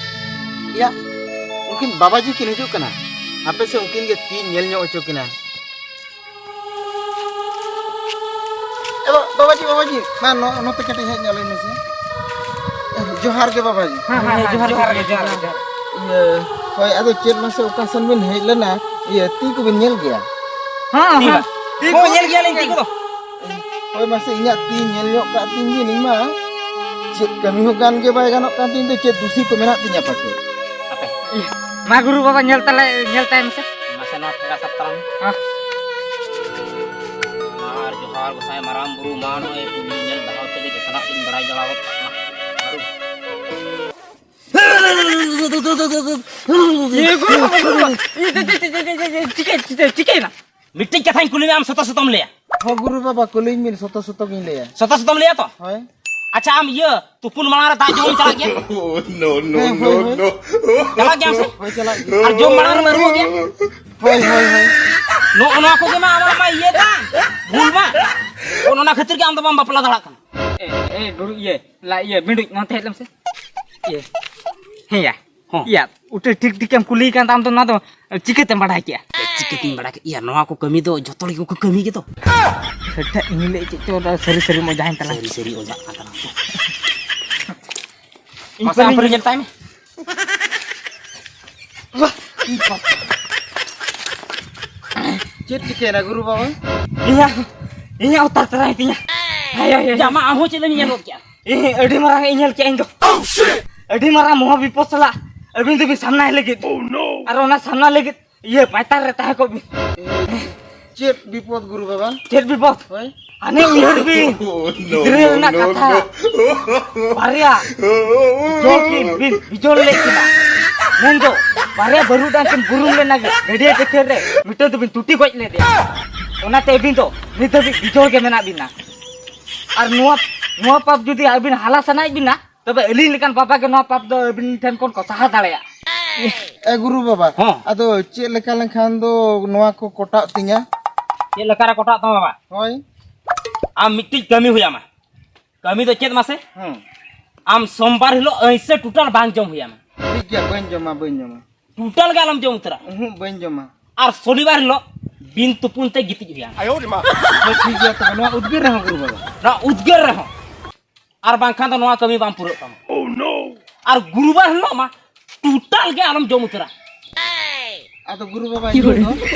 ᱭᱟ, ᱩᱱᱠᱤᱱ ᱵᱟᱵᱟᱡᱤ ᱠᱤᱱ ᱦᱤᱡᱩᱜ ᱠᱟᱱᱟ, ᱦᱟᱯᱮ ᱥᱮ ᱩᱱᱠᱤᱱ ᱜᱮ ᱛᱤᱧ ᱧᱮᱞ ᱧᱚᱜ ᱦᱚᱪᱚ ᱠᱤᱱᱟ᱾ ᱮ ᱵᱟ-, ᱵᱟᱵᱟᱡᱤ, ᱵᱟᱵᱟᱡᱤ, ᱢᱟ ᱱᱚ-, ᱱᱚᱛᱮ ᱠᱟᱹᱴᱤᱡ ᱦᱮᱡ ᱧᱚᱜ ᱞᱮᱱ ᱢᱮᱥᱮ᱾ ᱡᱚᱦᱟᱨ ᱜᱮ ᱵᱟᱵᱟᱡᱤ᱾ ᱦᱮᱸ, ᱦᱮᱸ, ᱦᱮᱸ, ᱡᱚᱦᱟᱨ, ᱡᱚᱦᱟᱨ ᱜᱮ, ᱡᱚᱦᱟᱨ ᱜᱮ, ᱡᱚᱦᱟᱨ ᱜᱮ᱾ ᱤᱭᱟᱹ, ᱦᱳᱭ, ᱟᱫᱚ ᱪᱮᱫ ᱢᱟᱥᱮ ᱚᱠᱟ ᱥᱮᱱ ᱵᱤᱱ ᱦᱮᱡ ᱞᱮᱱᱟ? ᱤᱭᱟᱹ, ᱛᱤ ᱠᱚᱵᱤᱱ ᱧᱮᱞ ᱜᱮᱭᱟ? ᱦᱮᱸ, ᱛᱤ ᱦᱮᱸ, ᱵᱟ? ᱛᱤ ᱠᱚ ᱧᱮᱞ ᱜᱮᱭᱟᱞᱤᱧ, ᱛᱤ ᱠᱚᱫᱚ᱾ ᱦᱳᱭ, ᱢᱟᱥᱮ ᱤᱧᱟᱹᱜ ᱛᱤ ᱧᱮᱞ ᱧᱚᱜ ᱠᱟᱜ ᱛᱤᱧ ᱵᱤᱱ, ᱤᱧ ᱢᱟ ᱪᱮᱫ ᱠᱟᱹᱢᱤ ᱦᱚᱸ ᱜᱟᱱ ᱜᱮ ᱵᱟᱭ ᱜᱟᱱᱚᱜ ᱠᱟᱱ ᱛᱤᱧ ᱫᱚ, ᱪᱮᱫ ᱫᱩᱥᱤ ᱠᱚ ᱢᱮᱱᱟᱜ ᱛᱤᱧᱟ ᱯᱟᱪᱮ? ᱟᱯᱮ᱾ ᱢᱟ ᱜᱩᱨᱩ ᱵᱟᱵᱟ, ᱧᱮᱞ ᱛᱟᱞᱮ, ᱧᱮᱞ ᱛᱟᱭ ᱢᱮᱥᱮ᱾ ᱢᱟᱥᱮ ᱱᱚᱣᱟ ᱴᱷᱮᱸᱜᱟ ᱥᱟᱵ ᱛᱟᱞᱟᱝ ᱢᱮ᱾ ᱦᱮᱸ᱾ ᱟᱨ ᱡᱚᱦᱟᱨ ᱜᱚᱸᱥᱟᱭ ᱢᱟᱨᱟᱝ ᱵᱩᱨᱩ, ᱢᱟ ᱱᱚᱜᱼᱚᱭ ᱯᱩᱭᱞᱩ ᱧᱮᱞ ᱫᱟᱣ ᱛᱮᱜᱮ ᱡᱚᱛᱚᱱᱟᱜ ᱤᱧ ᱵᱟᱲᱟᱭ ᱡᱟᱞᱟ ᱜᱚᱫ ᱠᱟᱜ ᱠᱟᱱᱟ᱾ ᱟᱹᱨᱩ᱾ ᱤᱭᱟᱹ ᱜᱩᱨᱩ ᱵᱟᱵᱟ, ᱜᱩᱨᱩ ᱵᱟᱵᱟ᱾ ᱤᱭᱟᱹ ᱪᱤᱠᱟᱹ-, ᱪᱤᱠᱟᱹ-, ᱪᱤᱠᱟᱹ-, ᱪᱤᱠᱟᱹᱭᱮᱱᱟ? ᱢᱤᱫᱴᱤᱡ ᱠᱟᱛᱷᱟᱧ ᱠᱩᱞᱤ ᱢᱮᱭᱟ, ᱟᱢ ᱥᱚᱛᱚ ᱥᱚᱛᱚᱢ ᱞᱟᱹᱭᱟ? ᱦᱚᱸ ᱜᱩᱨᱩ ᱵᱟᱵᱟ, ᱠᱩᱞᱤᱧ ᱵᱤᱱ, ᱥᱚᱛᱚ ᱥᱚᱛᱚ ᱜᱤᱧ ᱞᱟᱹᱭᱟ᱾ ᱥᱚᱛᱚ ᱥᱚᱛᱚᱢ ᱞᱟᱹᱭᱟ ᱛᱚ? ᱦᱳᱭ᱾ ᱟᱪᱪᱷᱟ, ᱟᱢ ᱤᱭᱟᱹ ᱛᱩᱯᱩᱱ ᱢᱟᱲᱟᱝ ᱨᱮ ᱫᱟᱜ ᱡᱚᱢᱮᱢ ᱪᱟᱞᱟᱜ ᱜᱮᱭᱟ? Oh, no, no, ᱦᱮᱸ, no, ᱦᱳᱭ, ᱦᱳᱭ᱾ No. ᱪᱟᱞᱟᱜ ᱜᱮᱭᱟᱢ ᱥᱮ? ᱦᱳᱭ, ᱪᱟᱞᱟᱜ ᱜᱮ᱾ ᱟᱨ ᱡᱚᱢ ᱢᱟᱲᱟᱝ ᱨᱮᱢ ᱟᱹᱨᱩᱵᱚᱜ ᱜᱮᱭᱟ? ᱦᱳᱭ, ᱦᱳᱭ, ᱦᱳᱭ᱾ ᱱᱚᱜᱼᱚ ᱱᱚᱣᱟ ᱠᱚᱜᱮ ᱢᱟ ᱟᱢᱟᱜ ᱢᱟ ᱤᱭᱟᱹ ᱛᱟᱢ, ᱵᱷᱩᱞ ᱢᱟ᱾ ᱚᱱ-, ᱚᱱᱟ ᱠᱷᱟᱹᱛᱤᱨ ᱜᱮ ᱟᱢ ᱫᱚ ᱵᱟᱢ ᱵᱟᱯᱞᱟ ᱫᱟᱲᱮᱭᱟᱜ ᱠᱟᱱᱟ᱾ ᱮ, ᱮ, ᱜᱩᱨᱩ, ᱤᱭᱟᱹ, ᱞᱟ, ᱤᱭᱟᱹ, ᱵᱤᱸᱰᱩᱡ, ᱱᱚᱛᱮ ᱦᱮᱡ ᱞᱮᱢ ᱥᱮ᱾ ᱤᱭᱟᱹ, ᱦᱮᱸᱭᱟ᱾ ᱦᱚᱸ᱾ ᱤᱭᱟᱹ, ᱩᱴᱟᱹ ᱴᱷᱤᱠ ᱴᱷᱤᱠᱮᱢ ᱠᱩᱞᱤᱭᱮ ᱠᱟᱱ ᱛᱟᱢ ᱫᱚ, ᱱᱚᱣᱟ ᱫᱚ ᱪᱤᱠᱟᱹᱛᱮᱢ ᱵᱟᱰᱟᱭ ᱠᱮᱜᱼᱟ? ᱮ, ᱪᱤᱠᱟᱹᱛᱤᱧ ᱵᱟᱰᱟᱭ ᱠᱮᱜᱼᱟ? ᱤᱭᱟᱹ, ᱱᱚᱣᱟ ᱠᱚ ᱠᱟᱹᱢᱤ ᱫᱚ ᱡᱚᱛᱚ ᱦᱚᱲ ᱜᱮᱠᱚ ᱠᱟᱹᱢᱤ ᱜᱮᱫᱚ᱾ ᱥᱮᱴᱷᱮᱡ ᱤᱧ ᱞᱟᱹᱭ ᱪᱮᱫ ᱪᱚ, ᱚᱱᱟ ᱥᱟᱹᱨᱤ ᱥᱟᱹᱨᱤᱢ ᱚᱡᱟᱭᱮᱱ ᱛᱟᱞᱟᱝ᱾ ᱥᱟᱹᱨᱤ ᱥᱟᱹᱨᱤ ᱚᱡᱟᱜ ᱠᱟᱱ ᱛᱟᱞᱟᱝ ᱛᱚ᱾ ᱤᱧ ᱢᱟᱥᱮ ᱟᱢ ᱯᱟᱹᱨᱤᱧ ᱯᱟᱹᱨᱤ ᱧᱮᱞ ᱛᱟᱭ ᱢᱮ᱾ ᱵᱟᱦ! ᱪᱮᱫ ᱪᱤᱠᱟᱹᱭᱮᱱᱟ ᱜᱩᱨᱩ ᱵᱟᱵᱟ? ᱤᱧᱟᱹᱜ, ᱤᱧᱟᱹᱜ ᱚᱛᱟ ᱛᱟᱨᱟᱭ ᱛᱤᱧᱟ᱾ ᱦᱟᱭ, ᱦᱟᱭ, ᱦᱟᱭ᱾ ᱡᱟᱢᱟ, ᱟᱢ ᱦᱚᱸ ᱪᱮᱫ ᱮᱢ ᱧᱮᱞ ᱜᱚᱫ ᱠᱮᱜᱼᱟ? ᱤᱧ ᱟᱹᱰᱤ ᱢᱟᱨᱟᱝ ᱤᱧ ᱧᱮᱞ ᱠᱮᱜᱼᱟ ᱤᱧ ᱫᱚ᱾ ᱟᱹᱰᱤ ᱢᱟᱨᱟᱝ ᱢᱚᱦᱟ ᱵᱤᱯᱚᱫ ᱥᱟᱞᱟᱜ ᱟᱹᱵᱤᱱ ᱫᱚᱵᱤᱱ ᱥᱟᱢᱱᱟᱭ ᱞᱟᱹᱜᱤᱫ᱾ ᱟᱨ ᱚᱱᱟ ᱥᱟᱢᱱᱟ ᱞᱟᱹᱜᱤᱫ ᱤᱭᱟᱹ ᱯᱟᱭᱛᱟᱨ ᱨᱮ ᱛᱟᱦᱮᱸ ᱠᱚᱜ ᱵᱤᱱ᱾ ᱪᱮᱫ ᱵᱤᱯᱚᱫ ᱜᱩᱨᱩ ᱵᱟᱵᱟ? ᱪᱮᱫ ᱵᱤᱯᱚᱫ? ᱦᱳᱭ᱾ ᱦᱟᱱᱮ ᱩᱭᱦᱟᱹᱨ ᱵᱤᱱ᱾ Oh, no, ᱜᱤᱫᱽᱨᱟᱹ no, ᱨᱮᱱᱟᱜ no, ᱠᱟᱛᱷᱟ᱾ No. ᱵᱟᱨᱭᱟ ᱵᱤᱡᱚᱲ ᱠᱤᱱ ᱵᱤᱱ ᱵᱤᱡᱚᱲ ᱞᱮᱫ ᱠᱤᱱᱟ᱾ ᱢᱮᱱᱫᱚ ᱵᱟᱨᱭᱟ ᱵᱟᱹᱨᱩᱰᱟᱝ ᱠᱤᱱ ᱵᱩᱨᱩᱢ ᱞᱮᱱᱟ ᱜᱟᱹᱰᱭᱟᱹ ᱪᱮᱛᱟᱱ ᱨᱮ, ᱢᱤᱫᱴᱟᱝ ᱫᱚᱵᱤᱱ ᱴᱩᱴᱤ ᱜᱚᱡ ᱞᱮᱫᱮᱭᱟ᱾ ᱚᱱᱟᱛᱮ ᱟᱹᱵᱤᱱ ᱫᱚ ᱱᱤᱛ ᱫᱷᱟᱹᱵᱤᱡ ᱵᱤᱡᱚᱲ ᱜᱮ ᱢᱮᱱᱟᱜ ᱵᱤᱱᱟ᱾ ᱟᱨ ᱱᱚᱣᱟ, ᱱᱚᱣᱟ ᱯᱟᱯ ᱡᱩᱫᱤ ᱟᱹᱵᱤᱱ ᱦᱟᱞᱟ ᱥᱟᱱᱟᱭᱮᱫ ᱵᱤᱱᱟ, ᱛᱚᱵᱮ ᱟᱹᱞᱤᱧ ᱞᱮᱠᱟᱱ ᱵᱟᱵᱟ ᱜᱮ ᱱᱚᱣᱟ ᱯᱟᱯ ᱫᱚ ᱟᱹᱵᱤᱱ ᱴᱷᱮᱱ ᱠᱷᱚᱱ ᱠᱚ ᱥᱟᱦᱟ ᱫᱟᱲᱮᱭᱟᱜᱼᱟ᱾ ᱮ ᱜᱩᱨᱩ ᱵᱟᱵᱟ, ᱦᱚᱸ᱾ ᱟᱫᱚ ᱪᱮᱫ ᱞᱮᱠᱟ ᱞᱮᱱᱠᱷᱟᱱ ᱫᱚ ᱱᱚᱣᱟ ᱠᱚ ᱠᱚᱴᱟᱜ ᱛᱤᱧᱟ? ᱪᱮᱫ ᱞᱮᱠᱟ ᱨᱮ ᱠᱚᱴᱟᱜ ᱛᱟᱢᱟ ᱵᱟᱵᱟ? ᱦᱳᱭ᱾ ᱟᱢ ᱢᱤᱫᱴᱤᱡ ᱠᱟᱹᱢᱤ ᱦᱩᱭ ᱟᱢᱟ᱾ ᱠᱟᱹᱢᱤ ᱫᱚ ᱪᱮᱫ ᱢᱟᱥᱮ? ᱦᱮᱸ᱾ ᱟᱢ ᱥᱳᱢᱵᱟᱨ ᱦᱤᱞᱳᱜ ᱟᱹᱭᱥᱟᱹ ᱴᱳᱴᱟᱞ ᱵᱟᱝ ᱡᱚᱢ ᱦᱩᱭᱟᱢᱟ᱾ ᱴᱷᱤᱠ ᱜᱮᱭᱟ, ᱵᱟᱹᱧ ᱡᱚᱢᱟ, ᱵᱟᱹᱧ ᱡᱚᱢᱟ᱾ ᱴᱳᱴᱟᱞ ᱜᱮ ᱟᱞᱚᱢ ᱡᱚᱢ ᱩᱛᱟᱹᱨᱟ᱾ ᱩᱦᱩᱸ, ᱵᱟᱹᱧ ᱡᱚᱢᱟ᱾ ᱟᱨ ᱥᱚᱱᱤᱵᱟᱨ ᱦᱤᱞᱳᱜ ᱵᱤᱱ ᱛᱩᱯᱩᱱ ᱛᱮ ᱜᱤᱛᱤᱡ ᱦᱩᱭᱟᱢᱟ᱾ ᱦᱳᱭ, ᱴᱷᱤᱠ ᱜᱮᱭᱟ, ᱛᱚᱵᱮ ᱱᱚᱣᱟ ᱩᱫᱽᱜᱟᱹᱨ ᱨᱮᱦᱚᱸ ᱜᱩᱨᱩ ᱵᱟᱵᱟ? ᱱᱚᱣᱟ ᱩᱫᱽᱜᱟᱹᱨ ᱨᱮᱦᱚᱸ᱾ ᱟᱨ ᱵᱟᱝᱠᱷᱟᱱ ᱫᱚ ᱱᱚᱣᱟ ᱠᱟᱹᱢᱤ ᱵᱟᱝ ᱯᱩᱨᱟᱹᱜ ᱛᱟᱢᱟ᱾ ᱟᱨ ᱜᱩᱨᱩᱵᱟᱨ ᱦᱤᱞᱳᱜ ᱢᱟ ᱴᱳᱴᱟᱞ ᱜᱮ ᱟᱞᱚᱢ ᱡᱚᱢ ᱩᱛᱟᱹᱨᱟ᱾ ᱟᱫᱚ ᱜᱩᱨᱩ ᱵᱟᱵᱟ ᱧᱩ ᱫᱚ?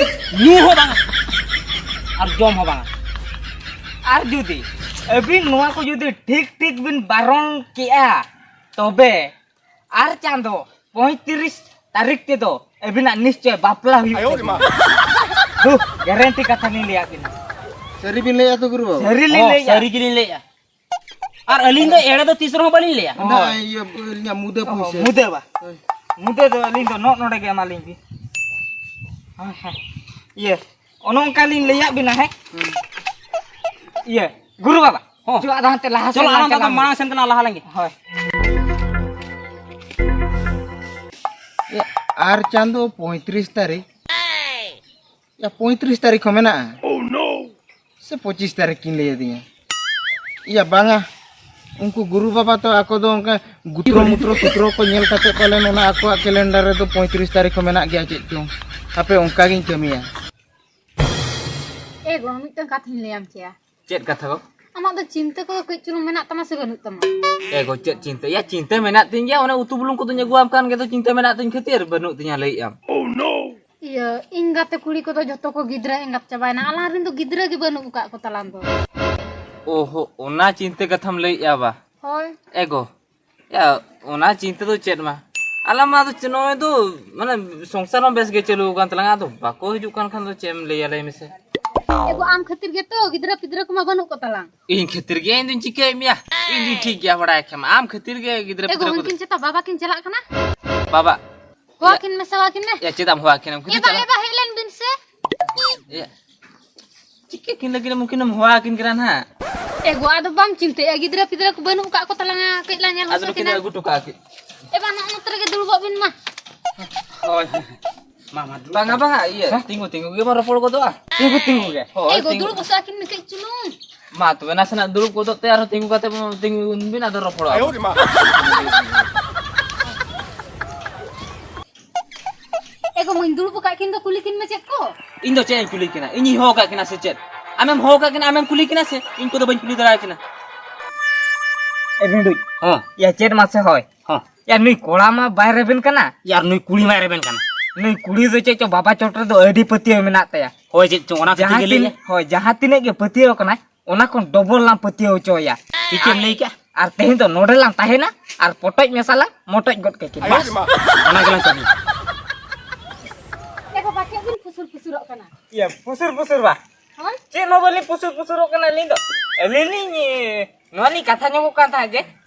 ᱧᱩ ᱦᱚᱸ ᱵᱟᱝᱟ ᱟᱨ ᱡᱚᱢ ᱦᱚᱸ ᱵᱟᱝᱟ᱾ ᱟᱨ ᱡᱩᱫᱤ ᱟᱹᱵᱤᱱ ᱱᱚᱣᱟ ᱠᱚ ᱡᱩᱫᱤ ᱴᱷᱤᱠ ᱴᱷᱤᱠ ᱵᱤᱱ ᱵᱟᱨᱚᱱ ᱠᱮᱜᱼᱟ, ᱛᱚᱵᱮ ᱟᱨ ᱪᱟᱸᱫᱚ ᱯᱚᱸᱭᱛᱨᱤᱥ ᱛᱟᱹᱨᱤᱠᱷ ᱛᱮᱫᱚ ᱟᱹᱵᱤᱱᱟᱜ ᱱᱤᱥᱪᱚᱭ ᱵᱟᱯᱞᱟ ᱦᱩᱭᱩᱜ ᱛᱟᱹᱵᱤᱱᱟ᱾ ᱫᱩ, ᱜᱮᱨᱮᱱᱴᱤ ᱠᱟᱛᱷᱟ ᱞᱤᱧ ᱞᱟᱹᱭᱟᱫ ᱵᱤᱱᱟ᱾ ᱥᱟᱹᱨᱤ ᱵᱤᱱ ᱞᱟᱹᱭᱮᱫᱼᱟ ᱛᱚ ᱜᱩᱨᱩ ᱵᱟᱵᱟ? ᱥᱟᱹᱨᱤ ᱞᱤᱧ ᱦᱚᱸ, ᱞᱟᱹᱭᱮᱫᱼᱟ᱾ ᱥᱟᱹᱨᱤ ᱜᱮᱞᱤᱧ ᱞᱟᱹᱭᱮᱫᱼᱟ᱾ ᱟᱨ ᱟᱹᱞᱤᱧ ᱫᱚ ᱮᱲᱮ ᱫᱚ ᱛᱤᱥ ᱨᱮᱦᱚᱸ ᱵᱟᱹᱞᱤᱧ ᱞᱟᱹᱭᱟ᱾ ᱚᱱᱟ ᱦᱳᱭ᱾ ᱤᱭᱟᱹ, ᱟᱹᱞᱤᱧᱟᱜ ᱢᱩᱫᱟᱹ ᱯᱩᱭᱥᱟᱹ᱾ ᱢᱩᱫᱟᱹ ᱵᱟ᱾ ᱦᱳᱭ᱾ ᱢᱩᱫᱟᱹ ᱫᱚ ᱟᱹᱞᱤᱧ ᱫᱚ ᱱᱚᱜᱼᱚ ᱱᱚᱰᱮ ᱜᱮ ᱮᱢᱟᱞᱤᱧ ᱵᱤᱱ᱾ ᱦᱳᱭ, ᱦᱳᱭ᱾ ᱤᱭᱟᱹ, ᱚᱱᱮ ᱚᱱᱠᱟ ᱞᱤᱧ ᱞᱟᱹᱭᱟᱫ ᱵᱤᱱᱟ, ᱦᱮᱸ? ᱦᱩᱸ᱾ ᱤᱭᱟᱹ, ᱜᱩᱨᱩ ᱵᱟᱵᱟ᱾ ᱦᱚᱸ᱾ ᱪᱚ, ᱟᱫᱚ ᱦᱟᱱᱛᱮ ᱞᱟᱦᱟ ᱥᱮᱱ ᱪᱚᱞᱚ, ᱞᱟᱝ ᱟᱞᱟᱝ ᱫᱚ ᱪᱟᱞᱟᱣ ᱞᱮᱱ ᱢᱟᱲᱟᱝ ᱜᱮ᱾ ᱥᱮᱱ ᱛᱮᱞᱟᱝ ᱞᱟᱦᱟ ᱞᱮᱱ ᱜᱮ᱾ ᱦᱳᱭ᱾ ᱮ, ᱟᱨ ᱪᱟᱸᱫᱚ ᱯᱚᱸᱭᱛᱨᱤᱥ ᱛᱟᱹᱨᱤᱠᱷ᱾ ᱭᱟ, ᱯᱚᱸᱭᱛᱨᱤᱥ ᱛᱟᱹᱨᱤᱠᱷ ᱦᱚᱸ ᱢᱮᱱᱟᱜᱼᱟ? ᱥᱮ ᱯᱚᱸᱪᱤᱥ ᱛᱟᱹᱨᱤᱠᱷ ᱠᱤᱱ ᱞᱟᱹᱭ ᱟᱹᱫᱤᱧᱟ? ᱭᱟ, ᱵᱟᱝᱟ, ᱩᱱᱠᱩ ᱜᱩᱨᱩ ᱵᱟᱵᱟ ᱛᱚ ᱟᱠᱚ ᱫᱚ ᱚᱱᱠᱟ ᱜᱩᱛᱨᱚ ᱢᱩᱛᱨᱚ ᱥᱩᱛᱨᱚ ᱠᱚ ᱧᱮᱞ ᱠᱟᱛᱮ ᱯᱟᱞᱮᱱ ᱚᱱᱟ ᱟᱠᱚᱣᱟᱜ ᱠᱮᱞᱮᱱᱰᱟᱨ ᱨᱮᱫᱚ ᱯᱚᱸᱭᱛᱨᱤᱥ ᱛᱟᱹᱨᱤᱠᱷ ᱦᱚᱸ ᱢᱮᱱᱟᱜ ᱜᱮᱭᱟ ᱪᱮᱫ ᱪᱚᱝ᱾ ᱦᱟᱯᱮ, ᱚᱱᱠᱟ ᱜᱤᱧ ᱠᱟᱹᱢᱤᱭᱟ᱾ ᱮ ᱜᱚ, ᱢᱤᱫᱴᱟᱝ ᱠᱟᱛᱷᱟᱧ ᱞᱟᱹᱭᱟᱢ ᱠᱮᱭᱟ᱾ ᱪᱮᱫ ᱠᱟᱛᱷᱟ ᱜᱚ? ᱟᱢᱟᱜ ᱫᱚ ᱪᱤᱱᱛᱟᱹ ᱠᱚᱫᱚ ᱠᱟᱹᱡ ᱪᱩᱞᱩᱝ ᱢᱮᱱᱟᱜ ᱛᱟᱢᱟ ᱥᱮ ᱵᱟᱹᱱᱩᱜ ᱛᱟᱢᱟ? ᱮ ᱜᱚ, ᱪᱮᱫ ᱪᱤᱱᱛᱟᱹ? ᱭᱟ, ᱪᱤᱱᱛᱟᱹ ᱢᱮᱱᱟᱜ ᱛᱤᱧ ᱜᱮᱭᱟ, ᱚᱱᱮ ᱩᱛᱩ ᱵᱩᱞᱩᱝ ᱠᱚᱫᱚᱧ ᱟᱹᱜᱩᱣᱟᱢ ᱠᱟᱱ ᱜᱮ, ᱫᱚ ᱪᱤᱱᱛᱟᱹ ᱢᱮᱱᱟᱜ ᱛᱤᱧ ᱠᱷᱟᱹᱛᱤᱨ ᱵᱟᱹᱱᱩᱜ ᱛᱤᱧᱟ ᱞᱟᱹᱭᱮᱫ ᱟᱢ᱾ ᱤᱭᱟᱹ, ᱤᱧ ᱜᱟᱛᱮ ᱠᱩᱲᱤ ᱠᱚᱫᱚ ᱡᱷᱚᱛᱚ ᱠᱚ ᱜᱤᱫᱽᱨᱟᱹ ᱮᱸᱜᱟᱛ ᱪᱟᱵᱟᱭᱮᱱᱟ, ᱟᱞᱟᱝ ᱨᱮᱱ ᱫᱚ ᱜᱤᱫᱽᱨᱟᱹ ᱜᱮ ᱵᱟᱹᱱᱩᱜ ᱟᱠᱟᱫ ᱠᱚ ᱛᱟᱞᱟᱝ ᱫᱚ᱾ ᱚᱦᱚ, ᱚᱱᱟ ᱪᱤᱱᱛᱟᱹ ᱠᱟᱛᱷᱟᱢ ᱞᱟᱹᱭᱮᱫᱼᱟ ᱵᱟ? ᱦᱳᱭ᱾ ᱮ ᱜᱚ, ᱭᱟ, ᱚᱱᱟ ᱪᱤᱱᱛᱟᱹ ᱫᱚ ᱪᱮᱫ ᱢᱟ, ᱟᱞᱟᱝ ᱢᱟ ᱟᱫᱚ ᱪᱮᱫ, ᱱᱚᱜᱼᱚᱭ ᱫᱚ ᱢᱟᱱᱮ ᱥᱚᱝᱥᱟᱨ ᱦᱚᱸ ᱵᱮᱥ ᱜᱮ ᱪᱟᱹᱞᱩ ᱟᱠᱟᱱ ᱛᱟᱞᱟᱝᱟ, ᱟᱫᱚ ᱵᱟᱠᱚ ᱦᱤᱡᱩᱜ ᱠᱟᱱ ᱠᱷᱟᱱ ᱫᱚ ᱪᱮᱫ ᱮᱢ ᱞᱟᱹᱭᱟ, ᱞᱟᱹᱭ ᱢᱮᱥᱮ? ᱮ ᱜᱚ, ᱟᱢ ᱠᱷᱟᱹᱛᱤᱨ ᱜᱮᱛᱚ ᱜᱤᱫᱽᱨᱟᱹ ᱯᱤᱫᱽᱨᱟᱹ ᱠᱚᱢᱟ ᱵᱟᱹᱱᱩᱜ ᱠᱚ ᱛᱟᱞᱟᱝ᱾ ᱤᱧ ᱠᱷᱟᱹᱛᱤᱨ ᱜᱮ? ᱤᱧ ᱫᱩᱧ ᱪᱤᱠᱟᱹᱭᱮᱫ ᱢᱮᱭᱟ? ᱤᱧ ᱫᱩᱧ ᱴᱷᱤᱠ ᱜᱮᱭᱟ, ᱵᱟᱲᱟᱭ ᱠᱷᱟᱱ ᱟᱢ ᱠᱷᱟᱹᱛᱤᱨ ᱜᱮ ᱜᱤᱫᱽᱨᱟᱹ ᱮ ᱜᱚ, ᱯᱤᱫᱽᱨᱟᱹ ᱠᱚᱫᱚ᱾ ᱩᱱᱠᱤᱱ ᱪᱮᱛᱟ ᱵᱟᱵᱟ ᱠᱤᱱ ᱪᱟᱞᱟᱜ ᱠᱟᱱᱟ? ᱵᱟᱵᱟ? ᱦᱚᱦᱚ ᱟᱹᱠᱤᱱ ᱢᱮᱥᱮ, ᱦᱚᱦᱚ ᱟᱹᱠᱤᱱ ᱢᱮ᱾ ᱭᱟ, ᱪᱮᱫᱟᱜ ᱮᱢ ᱦᱚᱦᱚ ᱟᱹᱠᱤᱱᱟ? ᱩᱱᱠᱤᱱ ᱮ ᱫᱚ ᱵᱟ, ᱪᱟᱞᱟᱜ ᱮ ᱵᱟ, ᱦᱮᱡ ᱞᱮᱱ ᱵᱤᱱ ᱥᱮ᱾ ᱭᱟ, ᱪᱤᱠᱟᱹ ᱠᱤᱱ ᱞᱟᱹᱜᱤᱫ ᱩᱱᱠᱤᱱ ᱮᱢ ᱦᱚᱦᱚ ᱟᱹᱠᱤᱱ ᱠᱟᱱᱟ ᱱᱟᱦᱟᱜ? ᱮ ᱜᱚ, ᱟᱫᱚ ᱵᱟᱢ ᱪᱤᱱᱛᱟᱹᱭᱟ, ᱜᱤᱫᱽᱨᱟᱹ ᱯᱤᱫᱽᱨᱟᱹ ᱠᱚ ᱵᱟᱹᱱᱩᱜ ᱟᱠᱟᱫ ᱠᱚ ᱛᱟᱞᱟᱝᱟ, ᱠᱟᱹᱡ ᱞᱟᱝ ᱧᱮᱞ ᱟᱫᱚ ᱦᱚᱪᱚ ᱱᱩᱠᱤᱱ ᱠᱤᱱᱟ᱾ ᱟᱹᱜᱩ ᱦᱚᱴᱚ ᱠᱟᱜᱼᱟ ᱠᱤᱱ᱾ ᱮ ᱵᱟ, ᱱᱚᱜᱼᱚ ᱱᱚᱛᱮ ᱨᱮᱜᱮ ᱫᱩᱲᱩᱵᱚᱜ ᱵᱤᱱ ᱢᱟ᱾ ᱦᱳᱭ᱾ ᱢᱟ, ᱢᱟ, ᱫᱩᱲᱩᱵ ᱵᱟᱝᱟ, ᱠᱟᱱ᱾ ᱵᱟᱝᱟ, ᱤᱭᱟᱹ, ᱦᱮᱸ? ᱛᱤᱸᱜᱩ, ᱛᱤᱸᱜᱩ ᱜᱮᱵᱚᱱ ᱨᱚᱯᱚᱲ ᱜᱚᱫᱚᱜᱼᱟ᱾ ᱛᱤᱸᱜᱩ, ᱛᱤᱸᱜᱩ ᱜᱮ᱾ ᱦᱳᱭ, ᱮ ᱜᱚ, ᱛᱤᱸᱜᱩ᱾ ᱫᱩᱲᱩᱵ ᱜᱚᱥᱚᱜ ᱟᱹᱠᱤᱱ ᱢᱮ ᱠᱟᱹᱡ ᱪᱩᱞᱩᱝ᱾ ᱢᱟ ᱛᱚᱵᱮ ᱱᱟᱥᱮᱱᱟᱜ ᱫᱩᱲᱩᱵ ᱜᱚᱫᱚᱜ ᱛᱮ, ᱟᱨᱦᱚᱸ ᱛᱤᱸᱜᱩ ᱠᱟᱛᱮ ᱵᱚᱱ, ᱛᱤᱸᱜᱩᱱ ᱵᱤᱱ, ᱟᱫᱚ ᱨᱚᱯᱚᱲᱚᱜᱼᱟ ᱵᱚᱱ᱾ ᱮ ᱜᱚ, ᱢᱟᱹᱧ ᱫᱩᱲᱩᱵ ᱟᱠᱟᱫ ᱠᱤᱱ ᱫᱚ, ᱠᱩᱞᱤ ᱠᱤᱱ ᱢᱮ ᱪᱮᱫ ᱠᱚ? ᱤᱧ ᱫᱚ ᱪᱮᱫ ᱤᱧ ᱠᱩᱞᱤ ᱠᱤᱱᱟ? ᱤᱧᱤᱧ ᱦᱚᱦᱚ ᱟᱠᱟᱫ ᱠᱤᱱᱟ ᱥᱮ ᱪᱮᱫ? ᱟᱢᱮᱢ ᱦᱚᱦᱚ ᱟᱠᱟᱫ ᱠᱤᱱᱟ, ᱟᱢᱮᱢ ᱠᱩᱞᱤ ᱠᱤᱱᱟ ᱥᱮ? ᱤᱧ ᱠᱚᱫᱚ ᱵᱟᱹᱧ ᱠᱩᱞᱤ ᱫᱟᱲᱮ ᱠᱤᱱᱟ᱾ ᱮ ᱵᱷᱤᱸᱰᱩᱡ, ᱦᱚᱸ᱾ ᱭᱟ ᱪᱮᱫ ᱢᱟᱥᱮ ᱦᱚᱭ? ᱦᱚᱸ᱾ ᱭᱟ ᱱᱩᱭ ᱠᱚᱲᱟ ᱢᱟ ᱵᱟᱭ ᱨᱮᱵᱮᱱ ᱠᱟᱱᱟ᱾ ᱭᱟᱨ ᱱᱩᱭ ᱠᱩᱲᱤ ᱢᱟᱭ ᱨᱮᱵᱮᱱ ᱠᱟᱱᱟ᱾ ᱱᱩᱭ ᱠᱩᱲᱤ ᱫᱚ ᱪᱮᱫ ᱪᱚ ᱵᱟᱵᱟ ᱪᱚᱴ ᱨᱮᱫᱚ ᱟᱹᱰᱤ ᱯᱟᱹᱛᱭᱟᱹᱣ ᱢᱮᱱᱟᱜ ᱛᱟᱭᱟ᱾ ᱦᱳᱭ, ᱪᱮᱫ ᱪᱚᱝ ᱚᱱᱟ ᱠᱷᱟᱹᱛᱤᱨ ᱡᱟᱦᱟᱸ ᱜᱮ ᱛᱤᱱ, ᱞᱟᱹᱭᱮᱫᱼᱟ᱾ ᱦᱳᱭ, ᱡᱟᱦᱟᱸ ᱛᱤᱱᱟᱹᱜ ᱜᱮ ᱯᱟᱹᱛᱭᱟᱹᱣ ᱠᱟᱱᱟᱭ, ᱚᱱᱟ ᱠᱷᱚᱱ ᱰᱚᱵᱚᱞ ᱞᱟᱝ ᱯᱟᱹᱛᱭᱟᱹᱣ ᱦᱚᱪᱚᱭᱟ᱾ ᱴᱷᱤᱠᱮᱢ ᱞᱟᱹᱭ ᱠᱮᱜᱼᱟ᱾ ᱟᱨ ᱛᱮᱦᱮᱧ ᱫᱚ ᱱᱚᱰᱮ ᱞᱟᱝ ᱛᱟᱦᱮᱱᱟ ᱟᱨ ᱯᱚᱴᱚᱡ ᱢᱮᱥᱟ ᱞᱟᱝ ᱢᱚᱴᱚᱡ ᱜᱚᱫ ᱠᱟᱹᱠᱤᱱᱟ᱾ ᱵᱟᱥ, ᱚᱱᱟ ᱜᱮᱞᱟᱝ ᱠᱟᱹᱢᱤᱭᱟ᱾ ᱮ ᱵᱟᱵᱟ, ᱪᱮᱫ ᱵᱤᱱ ᱯᱷᱩᱥᱩᱨ ᱯᱷᱩᱥᱩᱨᱚᱜ ᱠᱟᱱᱟ? ᱤᱭᱟᱹ, ᱯᱷᱩᱥᱩᱨ ᱯᱷᱩᱥᱩᱨ ᱵᱟ? ᱦᱳᱭ᱾ ᱪᱮᱫ ᱦᱚᱸ ᱵᱟᱹᱞᱤᱧ ᱯᱷᱩᱥᱩᱨ ᱯᱷᱩᱥᱩᱨᱚᱜ ᱠᱟᱱᱟ ᱟᱹᱞᱤᱧ ᱫᱚ᱾ ᱟᱹᱞᱤᱧ ᱞᱤᱧ, ᱮ, ᱱᱚᱣᱟ ᱞᱤᱧ ᱠᱟᱛᱷᱟ ᱧᱚᱜᱚᱜ ᱠᱟᱱ ᱛᱟᱦᱮᱸᱫ ᱡᱮ,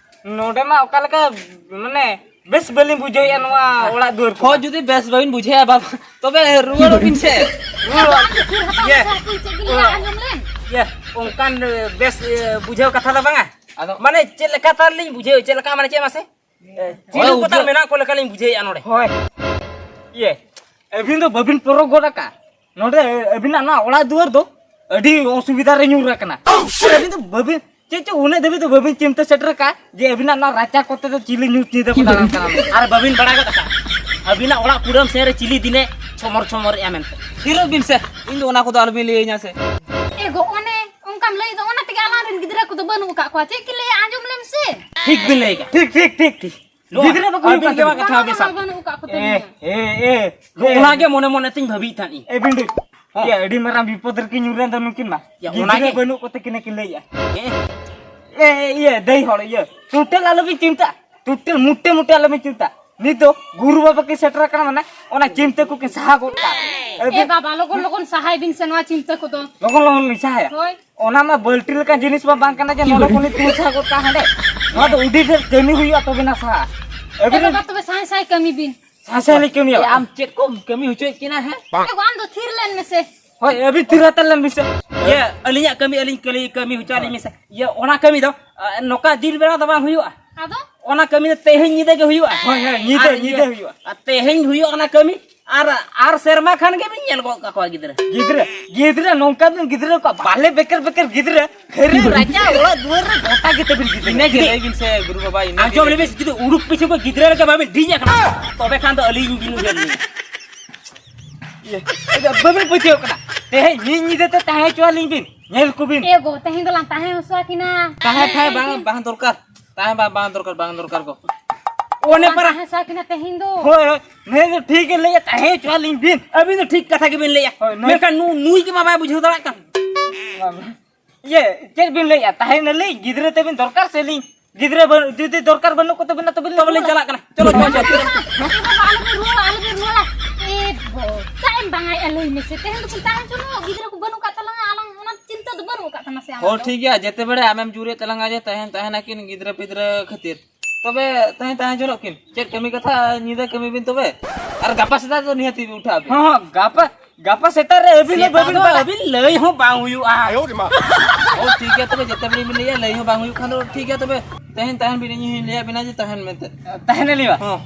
ᱱᱚᱰᱮ ᱢᱟ ᱚᱠᱟ ᱞᱮᱠᱟ, ᱢᱟᱱᱮ, ᱵᱮᱥ ᱵᱟᱹᱞᱤᱧ ᱵᱩᱡᱷᱟᱹᱣᱮᱫᱼᱟ ᱱᱚᱣᱟ ᱚᱲᱟᱜ ᱫᱩᱣᱟᱹᱨ ᱠᱚ᱾ ᱦᱳᱭ, ᱡᱩᱫᱤ ᱵᱮᱥ ᱵᱟᱹᱵᱤᱱ ᱵᱩᱡᱷᱟᱹᱣᱮᱫᱼᱟ ᱵᱟᱵᱟ, ᱛᱚᱵᱮ ᱨᱩᱣᱟᱹᱲᱚᱜ ᱵᱤᱱ ᱥᱮ᱾ ᱤᱭᱟᱹ, ᱪᱮᱫ ᱵᱤᱱ ᱞᱟᱹᱭᱟ ᱟᱸᱡᱚᱢ ᱞᱮᱢ? ᱤᱭᱟᱹ, ᱚᱱᱠᱟᱱ, ᱮ, ᱵᱮᱥ, ᱮ, ᱵᱩᱡᱷᱟᱹᱣ ᱠᱟᱛᱷᱟ ᱫᱚ ᱵᱟᱝᱟ᱾ ᱟᱫᱚ? ᱢᱟᱱᱮ, ᱪᱮᱫ ᱞᱮᱠᱟ ᱛᱟᱨ ᱞᱤᱧ ᱵᱩᱡᱷᱟᱹᱣ, ᱪᱮᱫ ᱞᱮᱠᱟ ᱢᱟᱱᱮ ᱪᱮᱫ ᱢᱟᱥᱮ? ᱮ, ᱦᱳᱭ, ᱪᱤᱞᱤ ᱠᱚ ᱛᱟᱨ ᱩᱫᱽᱜᱟᱹ- ᱢᱮᱱᱟᱜ ᱠᱚ ᱞᱮᱠᱟ ᱞᱤᱧ ᱵᱩᱡᱷᱟᱹᱣᱮᱫᱼᱟ ᱱᱚᱰᱮ᱾ ᱦᱳᱭ᱾ ᱤᱭᱟᱹ, ᱟᱹᱵᱤᱱ ᱫᱚ ᱵᱟᱹᱵᱤᱱ ᱯᱚᱨᱚᱠ ᱜᱚᱫ ᱟᱠᱟᱫ᱾ ᱱᱚᱰᱮ ᱟᱹᱵᱤᱱᱟᱜ ᱱᱚᱣᱟ ᱚᱲᱟᱜ ᱫᱩᱣᱟᱹᱨ ᱫᱚ ᱟᱹᱰᱤ ᱚᱥᱩᱵᱤᱫᱷᱟ ᱨᱮ ᱧᱩᱨ ᱟᱠᱟᱱᱟ᱾ ᱟᱹᱵᱤᱱ ᱫᱚ ᱵᱟᱹᱵᱤᱱ, ᱪᱮᱫ ᱪᱚ ᱩᱱᱟᱹᱜ ᱫᱷᱟᱹᱵᱤᱡ ᱫᱚ ᱵᱟᱹᱵᱤᱱ ᱪᱤᱱᱛᱟᱹ ᱥᱮᱴᱮᱨ ᱟᱠᱟᱫ ᱡᱮ ᱟᱹᱵᱤᱱᱟᱜ ᱱᱚᱣᱟ ᱨᱟᱪᱟ ᱠᱚᱛᱮ ᱫᱚ ᱪᱤᱞᱤ ᱧᱩᱛ ᱧᱤᱫᱟᱹ ᱠᱚ ᱫᱟᱬᱟᱱ ᱠᱟᱱᱟ᱾ ᱟᱨ ᱵᱟᱹᱵᱤᱱ ᱵᱟᱲᱟᱭ ᱜᱚᱫ ᱟᱠᱟᱫ ᱟᱹᱵᱤᱱᱟᱜ ᱚᱲᱟᱜ ᱠᱩᱰᱟᱹᱢ ᱥᱮᱫ ᱨᱮ ᱪᱤᱞᱤ ᱫᱤᱱᱮ ᱪᱷᱚᱢᱚᱨ ᱪᱷᱚᱢᱚᱨᱮᱜᱼᱟ ᱢᱮᱱᱛᱮ? ᱛᱷᱤᱨᱚᱜ ᱵᱤᱱ ᱥᱮ, ᱤᱧ ᱫᱚ ᱚᱱᱟ ᱠᱚᱫᱚ ᱟᱞᱚᱵᱤᱱ ᱞᱟᱹᱭᱟᱹᱧᱟ ᱥᱮ᱾ ᱮ ᱜᱚ, ᱚᱱᱮ ᱚᱱᱠᱟᱢ ᱞᱟᱹᱭ ᱫᱚ, ᱚᱱᱟ ᱛᱮᱜᱮ ᱟᱞᱟᱝ ᱨᱮᱱ ᱜᱤᱫᱽᱨᱟᱹ ᱠᱚᱫᱚ ᱵᱟᱹᱱᱩᱜ ᱟᱠᱟᱫ ᱠᱚᱣᱟ᱾ ᱪᱮᱫ ᱠᱤᱱ ᱞᱟᱹᱭᱟ, ᱟᱸᱡᱚᱢ ᱞᱮᱢ ᱥᱮ᱾ ᱴᱷᱤᱠ ᱵᱤᱱ ᱞᱟᱹᱭ ᱟᱠᱟᱫ᱾ ᱴᱷᱤᱠ, ᱴᱷᱤᱠ, ᱴᱷᱤᱠ, ᱴᱷᱤᱠ᱾ ᱱᱚᱣᱟ ᱜᱤᱫᱽᱨᱟᱹ ᱵᱟᱠᱚ ᱦᱩᱭᱩᱜ ᱟᱹᱵᱤᱱ ᱠᱟᱱ ᱜᱮ ᱢᱟ ᱛᱟᱵᱤᱱᱟ᱾ ᱠᱟᱛᱷᱟ ᱵᱟᱝ, ᱵᱮᱥᱟ᱾ ᱵᱟᱹᱱᱩᱜ ᱟᱠᱟᱫ ᱠᱚ ᱮ, ᱛᱟᱵᱤᱱᱟ᱾ ᱮ, ᱮ, ᱱᱚᱜᱼᱚ ᱱᱟ ᱜᱮ ᱢᱚᱱᱮ ᱢᱚᱱᱮ ᱛᱤᱧ ᱵᱷᱟᱹᱵᱤᱭᱮᱫ ᱛᱟᱦᱮᱸᱫ ᱤᱧ᱾ ᱮ ᱵᱤᱱᱰᱩ, ᱦᱚᱸ᱾ ᱤᱭᱟᱹ, ᱟᱹᱰᱤ ᱢᱟᱨᱟᱝ ᱵᱤᱯᱚᱫ ᱨᱮᱠᱤᱱ ᱧᱩᱨ ᱮᱱ ᱫᱚ ᱱᱩᱠᱤᱱ ᱢᱟ᱾ ᱭᱟ, ᱜᱤᱫᱽᱨᱟᱹ ᱚᱱᱟ ᱜᱮ᱾ ᱵᱟᱹᱱᱩᱜ ᱠᱚᱛᱮ ᱠᱤᱱ ᱠᱤᱱ ᱞᱟᱹᱭᱮᱜᱼᱟ᱾ ᱮ᱾ ᱮ, ᱤᱭᱟᱹ, ᱫᱟᱹᱭ ᱦᱚᱲ, ᱤᱭᱟᱹ, ᱴᱳᱴᱟᱞ ᱟᱞᱚᱵᱤᱱ ᱪᱤᱱᱛᱟᱹᱜᱼᱟ᱾ ᱴᱳᱴᱟᱞ ᱢᱩᱴᱮ ᱢᱩᱴᱮ ᱟᱞᱚᱵᱤᱱ ᱪᱤᱱᱛᱟᱹᱜᱼᱟ᱾ ᱱᱤᱛ ᱫᱚ ᱜᱩᱨᱩ ᱵᱟᱵᱟ ᱠᱤᱱ ᱥᱮᱴᱮᱨ ᱟᱠᱟᱱᱟ, ᱢᱟᱱᱮ ᱚᱱᱟ ᱪᱤᱱᱛᱟᱹ ᱠᱚᱠᱤᱱ ᱥᱟᱦᱟ ᱜᱚᱫ ᱠᱟᱜᱼᱟ᱾ ᱮ ᱟᱹᱵᱤᱱ ᱵᱟᱵᱟ, ᱞᱚᱜᱚᱱ ᱞᱚᱜᱚᱱ ᱥᱟᱦᱟᱭ ᱵᱤᱱ ᱥᱮ ᱱᱚᱣᱟ ᱪᱤᱱᱛᱟᱹ ᱠᱚᱫᱚ᱾ ᱞᱚᱜᱚᱱ ᱞᱚᱜᱚᱱ ᱞᱤᱧ ᱥᱟᱦᱟᱭᱟ᱾ ᱦᱳᱭ᱾ ᱚᱱᱟ ᱢᱟ ᱵᱟᱹᱞᱴᱤ ᱞᱮᱠᱟᱱ ᱡᱤᱱᱤᱥ ᱢᱟ ᱵᱟᱝ ᱠᱟᱱᱟ ᱡᱮ ᱱᱚᱰᱮ ᱠᱷᱚᱱ ᱞᱤᱧ ᱛᱩᱞ ᱥᱟᱦᱟ ᱜᱚᱫ ᱠᱟᱜᱼᱟ ᱦᱟᱸᱰᱮ᱾ ᱱᱚᱣᱟ ᱫᱚ ᱟᱹᱰᱤ ᱰᱷᱮᱨ ᱠᱟᱹᱢᱤ ᱦᱩᱭᱩᱜᱼᱟ ᱛᱚᱵᱮᱱᱟ ᱥᱟᱦᱟ᱾ ᱮ ᱟᱹᱵᱤᱱ ᱵᱟᱵᱟ, ᱛᱚᱵᱮ ᱥᱟᱭ ᱥᱟᱭ ᱠᱟᱹᱢᱤ ᱵᱤᱱ᱾ ᱥᱟᱭ ᱥᱟᱭ ᱞᱤᱧ ᱠᱟᱹᱢᱤᱭᱟ᱾ ᱮ, ᱟᱢ ᱪᱮᱫ ᱠᱚᱢ ᱠᱟᱹᱢᱤ ᱦᱚᱪᱚᱭᱮᱫ ᱠᱤᱱᱟ, ᱦᱮᱸ? ᱮ ᱜᱚ, ᱟᱢ ᱫᱚ ᱛᱷᱤᱨ ᱞᱮᱱ ᱢᱮᱥᱮ᱾ ᱦᱳᱭ, ᱟᱹᱵᱤᱱ ᱛᱷᱤᱨ ᱦᱟᱛᱟᱲ ᱞᱮᱱ ᱵᱤᱱ ᱥᱮ᱾ ᱤᱭᱟᱹ, ᱟᱹᱞᱤᱧᱟᱜ ᱠᱟᱹᱢᱤ ᱟᱹᱞᱤᱧ ᱠᱟᱹᱞᱤ-, ᱠᱟᱹᱢᱤ ᱦᱚᱪᱚ ᱟᱹᱞᱤᱧ ᱢᱮᱥᱮ᱾ ᱤᱭᱟᱹ, ᱚᱱᱟ ᱠᱟᱹᱢᱤ ᱫᱚ, ᱟ, ᱱᱚᱝᱠᱟ ᱫᱤᱱ ᱵᱮᱲᱟ ᱫᱚ ᱵᱟᱝ ᱦᱩᱭᱩᱜᱼᱟ᱾ ᱟᱫᱚ? ᱚᱱᱟ ᱠᱟᱹᱢᱤ ᱫᱚ ᱛᱮᱦᱮᱧ ᱧᱤᱫᱟᱹ ᱜᱮ ᱦᱩᱭᱩᱜᱼᱟ᱾ ᱦᱳᱭ, ᱦᱳᱭ, ᱧᱤᱫᱟᱹ, ᱟᱨ ᱧᱤᱫᱟᱹ ᱤᱭᱟᱹ, ᱦᱩᱭᱩᱜᱼᱟ᱾ ᱟᱨ ᱛᱮᱦᱮᱧ ᱦᱩᱭᱩᱜᱼᱟ ᱚᱱᱟ ᱠᱟᱹᱢᱤ, ᱟᱨ ᱟᱨ ᱥᱮᱨᱢᱟ ᱠᱷᱟᱱ ᱜᱮ ᱵᱤᱱ ᱧᱮᱞ ᱜᱚᱫ ᱠᱟᱠᱚᱣᱟ ᱜᱤᱫᱽᱨᱟᱹ᱾ ᱜᱤᱫᱽᱨᱟᱹ, ᱜᱤᱫᱽᱨᱟᱹ ᱱᱚᱝᱠᱟ ᱫᱚ ᱜᱤᱫᱽᱨᱟᱹ ᱠᱚ ᱵᱟᱞᱮ ᱵᱮᱠᱮᱨ ᱵᱮᱠᱮᱨ ᱜᱤᱫᱽᱨᱟᱹ᱾ ᱠᱷᱟᱹᱨᱟᱹ ᱨᱟᱪᱟ ᱚᱲᱟᱜ ᱫᱩᱣᱟᱹᱨ ᱨᱮ ᱜᱚᱴᱟ ᱜᱮ ᱛᱟᱹᱵᱤᱱ ᱜᱤᱫᱽᱨᱟᱹ᱾ ᱤᱱᱟᱹ ᱜᱮ ᱞᱟᱹᱭ ᱵᱤᱱ ᱥᱮ ᱜᱩᱨᱩ ᱵᱟᱵᱟ, ᱤᱱᱟᱹ ᱜᱮ ᱟᱸᱡᱚᱢ ᱞᱟᱹᱭ ᱞᱮᱵᱤᱱ ᱵᱤᱱ᱾ ᱥᱮ, ᱡᱩᱫᱤ ᱩᱰᱩᱠ ᱯᱤᱪᱷᱩ ᱠᱚ ᱜᱤᱫᱽᱨᱟᱹ ᱞᱮᱠᱟ ᱵᱟᱵᱤᱱ ᱰᱷᱤᱧ ᱟᱠᱟᱱᱟ, ᱛᱚᱵᱮ ᱠᱷᱟᱱ ᱫᱚ ᱟᱹᱞᱤᱧ ᱵᱤᱱ ᱩᱭᱦᱟᱹᱨ ᱞᱤᱧᱟ᱾ ᱤᱭᱟᱹ, ᱵᱟᱵᱤᱱ ᱯᱟᱹᱛᱭᱟᱹᱣ ᱠᱟᱱᱟ? ᱛᱮᱦᱮᱧ ᱢᱤᱫ ᱧᱤᱫᱟᱹ ᱛᱮ ᱛᱟᱦᱮᱸ ᱦᱚᱪᱚ ᱟᱹᱞᱤᱧ ᱵᱤᱱ, ᱧᱮᱞ ᱠᱚᱵᱤᱱ᱾ ᱮ ᱜᱚ, ᱛᱮᱦᱮᱧ ᱫᱚᱞᱟᱝ ᱛᱟᱦᱮᱸ ᱦᱚᱪᱚ ᱟᱹᱠᱤᱱᱟ᱾ ᱛᱟᱦᱮᱸ, ᱛᱟᱦᱮᱸ ᱵᱟᱝ, ᱵᱟᱝ ᱫᱚᱨᱠᱟᱨ᱾ ᱛᱟᱦᱮᱸ ᱵᱟᱝ, ᱵᱟᱝ ᱫᱚᱨᱠᱟᱨ, ᱵᱟᱝ ᱫᱚᱨᱠᱟᱨ ᱜᱚ᱾ ᱚᱱᱮ ᱵᱟᱝ ᱯᱟᱨᱟ᱾ ᱛᱟᱦᱮᱸ ᱦᱚᱪᱚ ᱟᱹᱠᱤᱱᱟ ᱛᱮᱦᱮᱧ ᱫᱚ᱾ ᱦᱳᱭ, ᱦᱳᱭ, ᱱᱤᱭᱟᱹ ᱫᱚ ᱴᱷᱤᱠ ᱜᱮ ᱞᱟᱹᱭᱟ, ᱛᱟᱦᱮᱸ ᱦᱚᱪᱚ ᱟᱹᱞᱤᱧ ᱵᱤᱱ᱾ ᱟᱹᱵᱤᱱ ᱫᱚ ᱴᱷᱤᱠ ᱠᱟᱛᱷᱟ ᱜᱮᱵᱤᱱ ᱞᱟᱹᱭᱟ᱾ ᱦᱳᱭ, ᱱᱩᱭ ᱢᱮᱱᱠᱷᱟᱱ ᱱᱩ-, ᱱᱩᱭ ᱜᱮ ᱢᱟ ᱵᱟᱭ ᱵᱩᱡᱷᱟᱹᱣ ᱫᱟᱲᱮᱭᱟᱜ ᱠᱟᱱ᱾ ᱤᱭᱟᱹ, ᱪᱮᱫ ᱵᱤᱱ ᱞᱟᱹᱭᱮᱫᱼᱟ? ᱛᱟᱦᱮᱱᱟᱞᱤᱧ, ᱜᱤᱫᱽᱨᱟᱹ ᱛᱮᱵᱤᱱ ᱫᱚᱨᱠᱟᱨ ᱥᱮ ᱞᱤᱧ? ᱜᱤᱫᱽᱨᱟᱹ ᱵᱟᱹᱱᱩᱜ, ᱡᱩᱫᱤ ᱫᱚᱨᱠᱟᱨ ᱵᱟᱹᱱᱩᱜ ᱠᱚ ᱛᱟᱹᱵᱤᱱᱟ, ᱛᱚᱵᱮ ᱛᱚᱵᱮ ᱞᱤᱧ ᱪᱟᱞᱟᱜ ᱠᱟᱱᱟ᱾ ᱪᱚᱞᱚ, ᱪᱚᱞᱚ, ᱪᱚᱞᱚ᱾ ᱟᱞᱚᱵᱤᱱ ᱨᱩᱣᱟᱹᱲᱟ, ᱟᱞᱚᱵᱤᱱ ᱨᱩᱣᱟᱹᱲᱟ᱾ ᱮ ᱵᱚ, ᱪᱟᱜ ᱮᱢ ᱵᱟᱝᱟᱭᱮᱫᱼᱟ ᱞᱟᱹᱭ ᱢᱮᱥᱮ? ᱛᱮᱦᱮᱧ ᱫᱚᱵᱚᱱ ᱛᱟᱦᱮᱸ ᱦᱚᱪᱚᱱᱚᱜ, ᱜᱤᱫᱽᱨᱟᱹ ᱠᱚ ᱵᱟᱹᱱᱩᱜ ᱠᱟᱜ ᱛᱟᱞᱟᱝᱟ, ᱟᱞᱟᱝ ᱚᱱᱟ ᱪᱤᱱᱛᱟᱹ ᱫᱚ ᱵᱟᱹᱱᱩᱜ ᱠᱟᱜ ᱛᱟᱢᱟ ᱥᱮ ᱟᱢᱟᱜ ᱦᱚᱸ ᱫᱚ? ᱴᱷᱤᱠ ᱜᱮᱭᱟ, ᱡᱮᱛᱮ ᱵᱮᱲᱟ ᱟᱢᱮᱢ ᱡᱳᱨᱮᱫ ᱛᱟᱞᱟᱝᱟ ᱡᱮ ᱛᱟᱦᱮᱱ, ᱛᱟᱦᱮᱱᱟᱠᱤᱱ ᱜᱤᱫᱽᱨᱟᱹ ᱯᱤᱫᱽᱨᱟᱹ ᱠᱷᱟᱹᱛᱤᱨ᱾ ᱛᱚᱵᱮ ᱛᱟᱦᱮᱸ, ᱛᱟᱦᱮᱸ ᱦᱚᱪᱚᱱᱚᱜ ᱠᱤᱱ᱾ ᱪᱮᱫ ᱠᱟᱹᱢᱤ ᱠᱟᱛᱷᱟ ᱧᱤᱫᱟᱹ ᱠᱟᱹᱢᱤ ᱵᱤᱱ ᱛᱚᱵᱮ? ᱟᱨ ᱜᱟᱯᱟ ᱥᱮᱛᱟᱜ ᱫᱚ ᱱᱤᱦᱟᱹᱛ ᱜᱮ ᱩᱴᱷᱟᱹᱜ ᱟᱹᱵᱤᱱ᱾ ᱦᱚᱸ, ᱦᱚᱸ, ᱜᱟᱯᱟ, ᱜᱟᱯᱟ ᱥᱮᱛᱟᱜ ᱨᱮ ᱟᱹᱵᱤᱱ ᱦᱚᱸ ᱥᱮᱛᱟᱜ ᱵᱟᱹᱵᱤᱱ ᱫᱚ ᱵᱟ- ᱟᱹᱵᱤᱱ ᱞᱟᱹᱭ ᱦᱚᱸ ᱵᱟᱝ ᱦᱩᱭᱩᱜᱼᱟ᱾ ᱦᱳᱭ, ᱴᱷᱤᱠ ᱜᱮᱭᱟ ᱛᱚᱵᱮ, ᱡᱮᱛᱮ ᱵᱮᱲᱟ ᱵᱤᱱ ᱞᱟᱹᱭᱟ, ᱞᱟᱹᱭ ᱦᱚᱸ ᱵᱟᱝ ᱦᱩᱭᱩᱜ ᱠᱷᱟᱱ ᱫᱚ ᱴᱷᱤᱠ ᱜᱮᱭᱟ ᱛᱚᱵᱮ᱾ ᱛᱟᱦᱮᱸ, ᱛᱟᱦᱮᱱ ᱵᱤᱱ, ᱤᱧ ᱦᱚᱸᱧ ᱞᱟᱹᱭᱟᱫ ᱵᱤᱱᱟ ᱡᱮ ᱛᱟᱦᱮᱱ ᱢᱮᱱᱛᱮ᱾ ᱛᱟᱦᱮᱱᱟᱞᱤᱧ ᱵᱟ? ᱦᱚᱸ᱾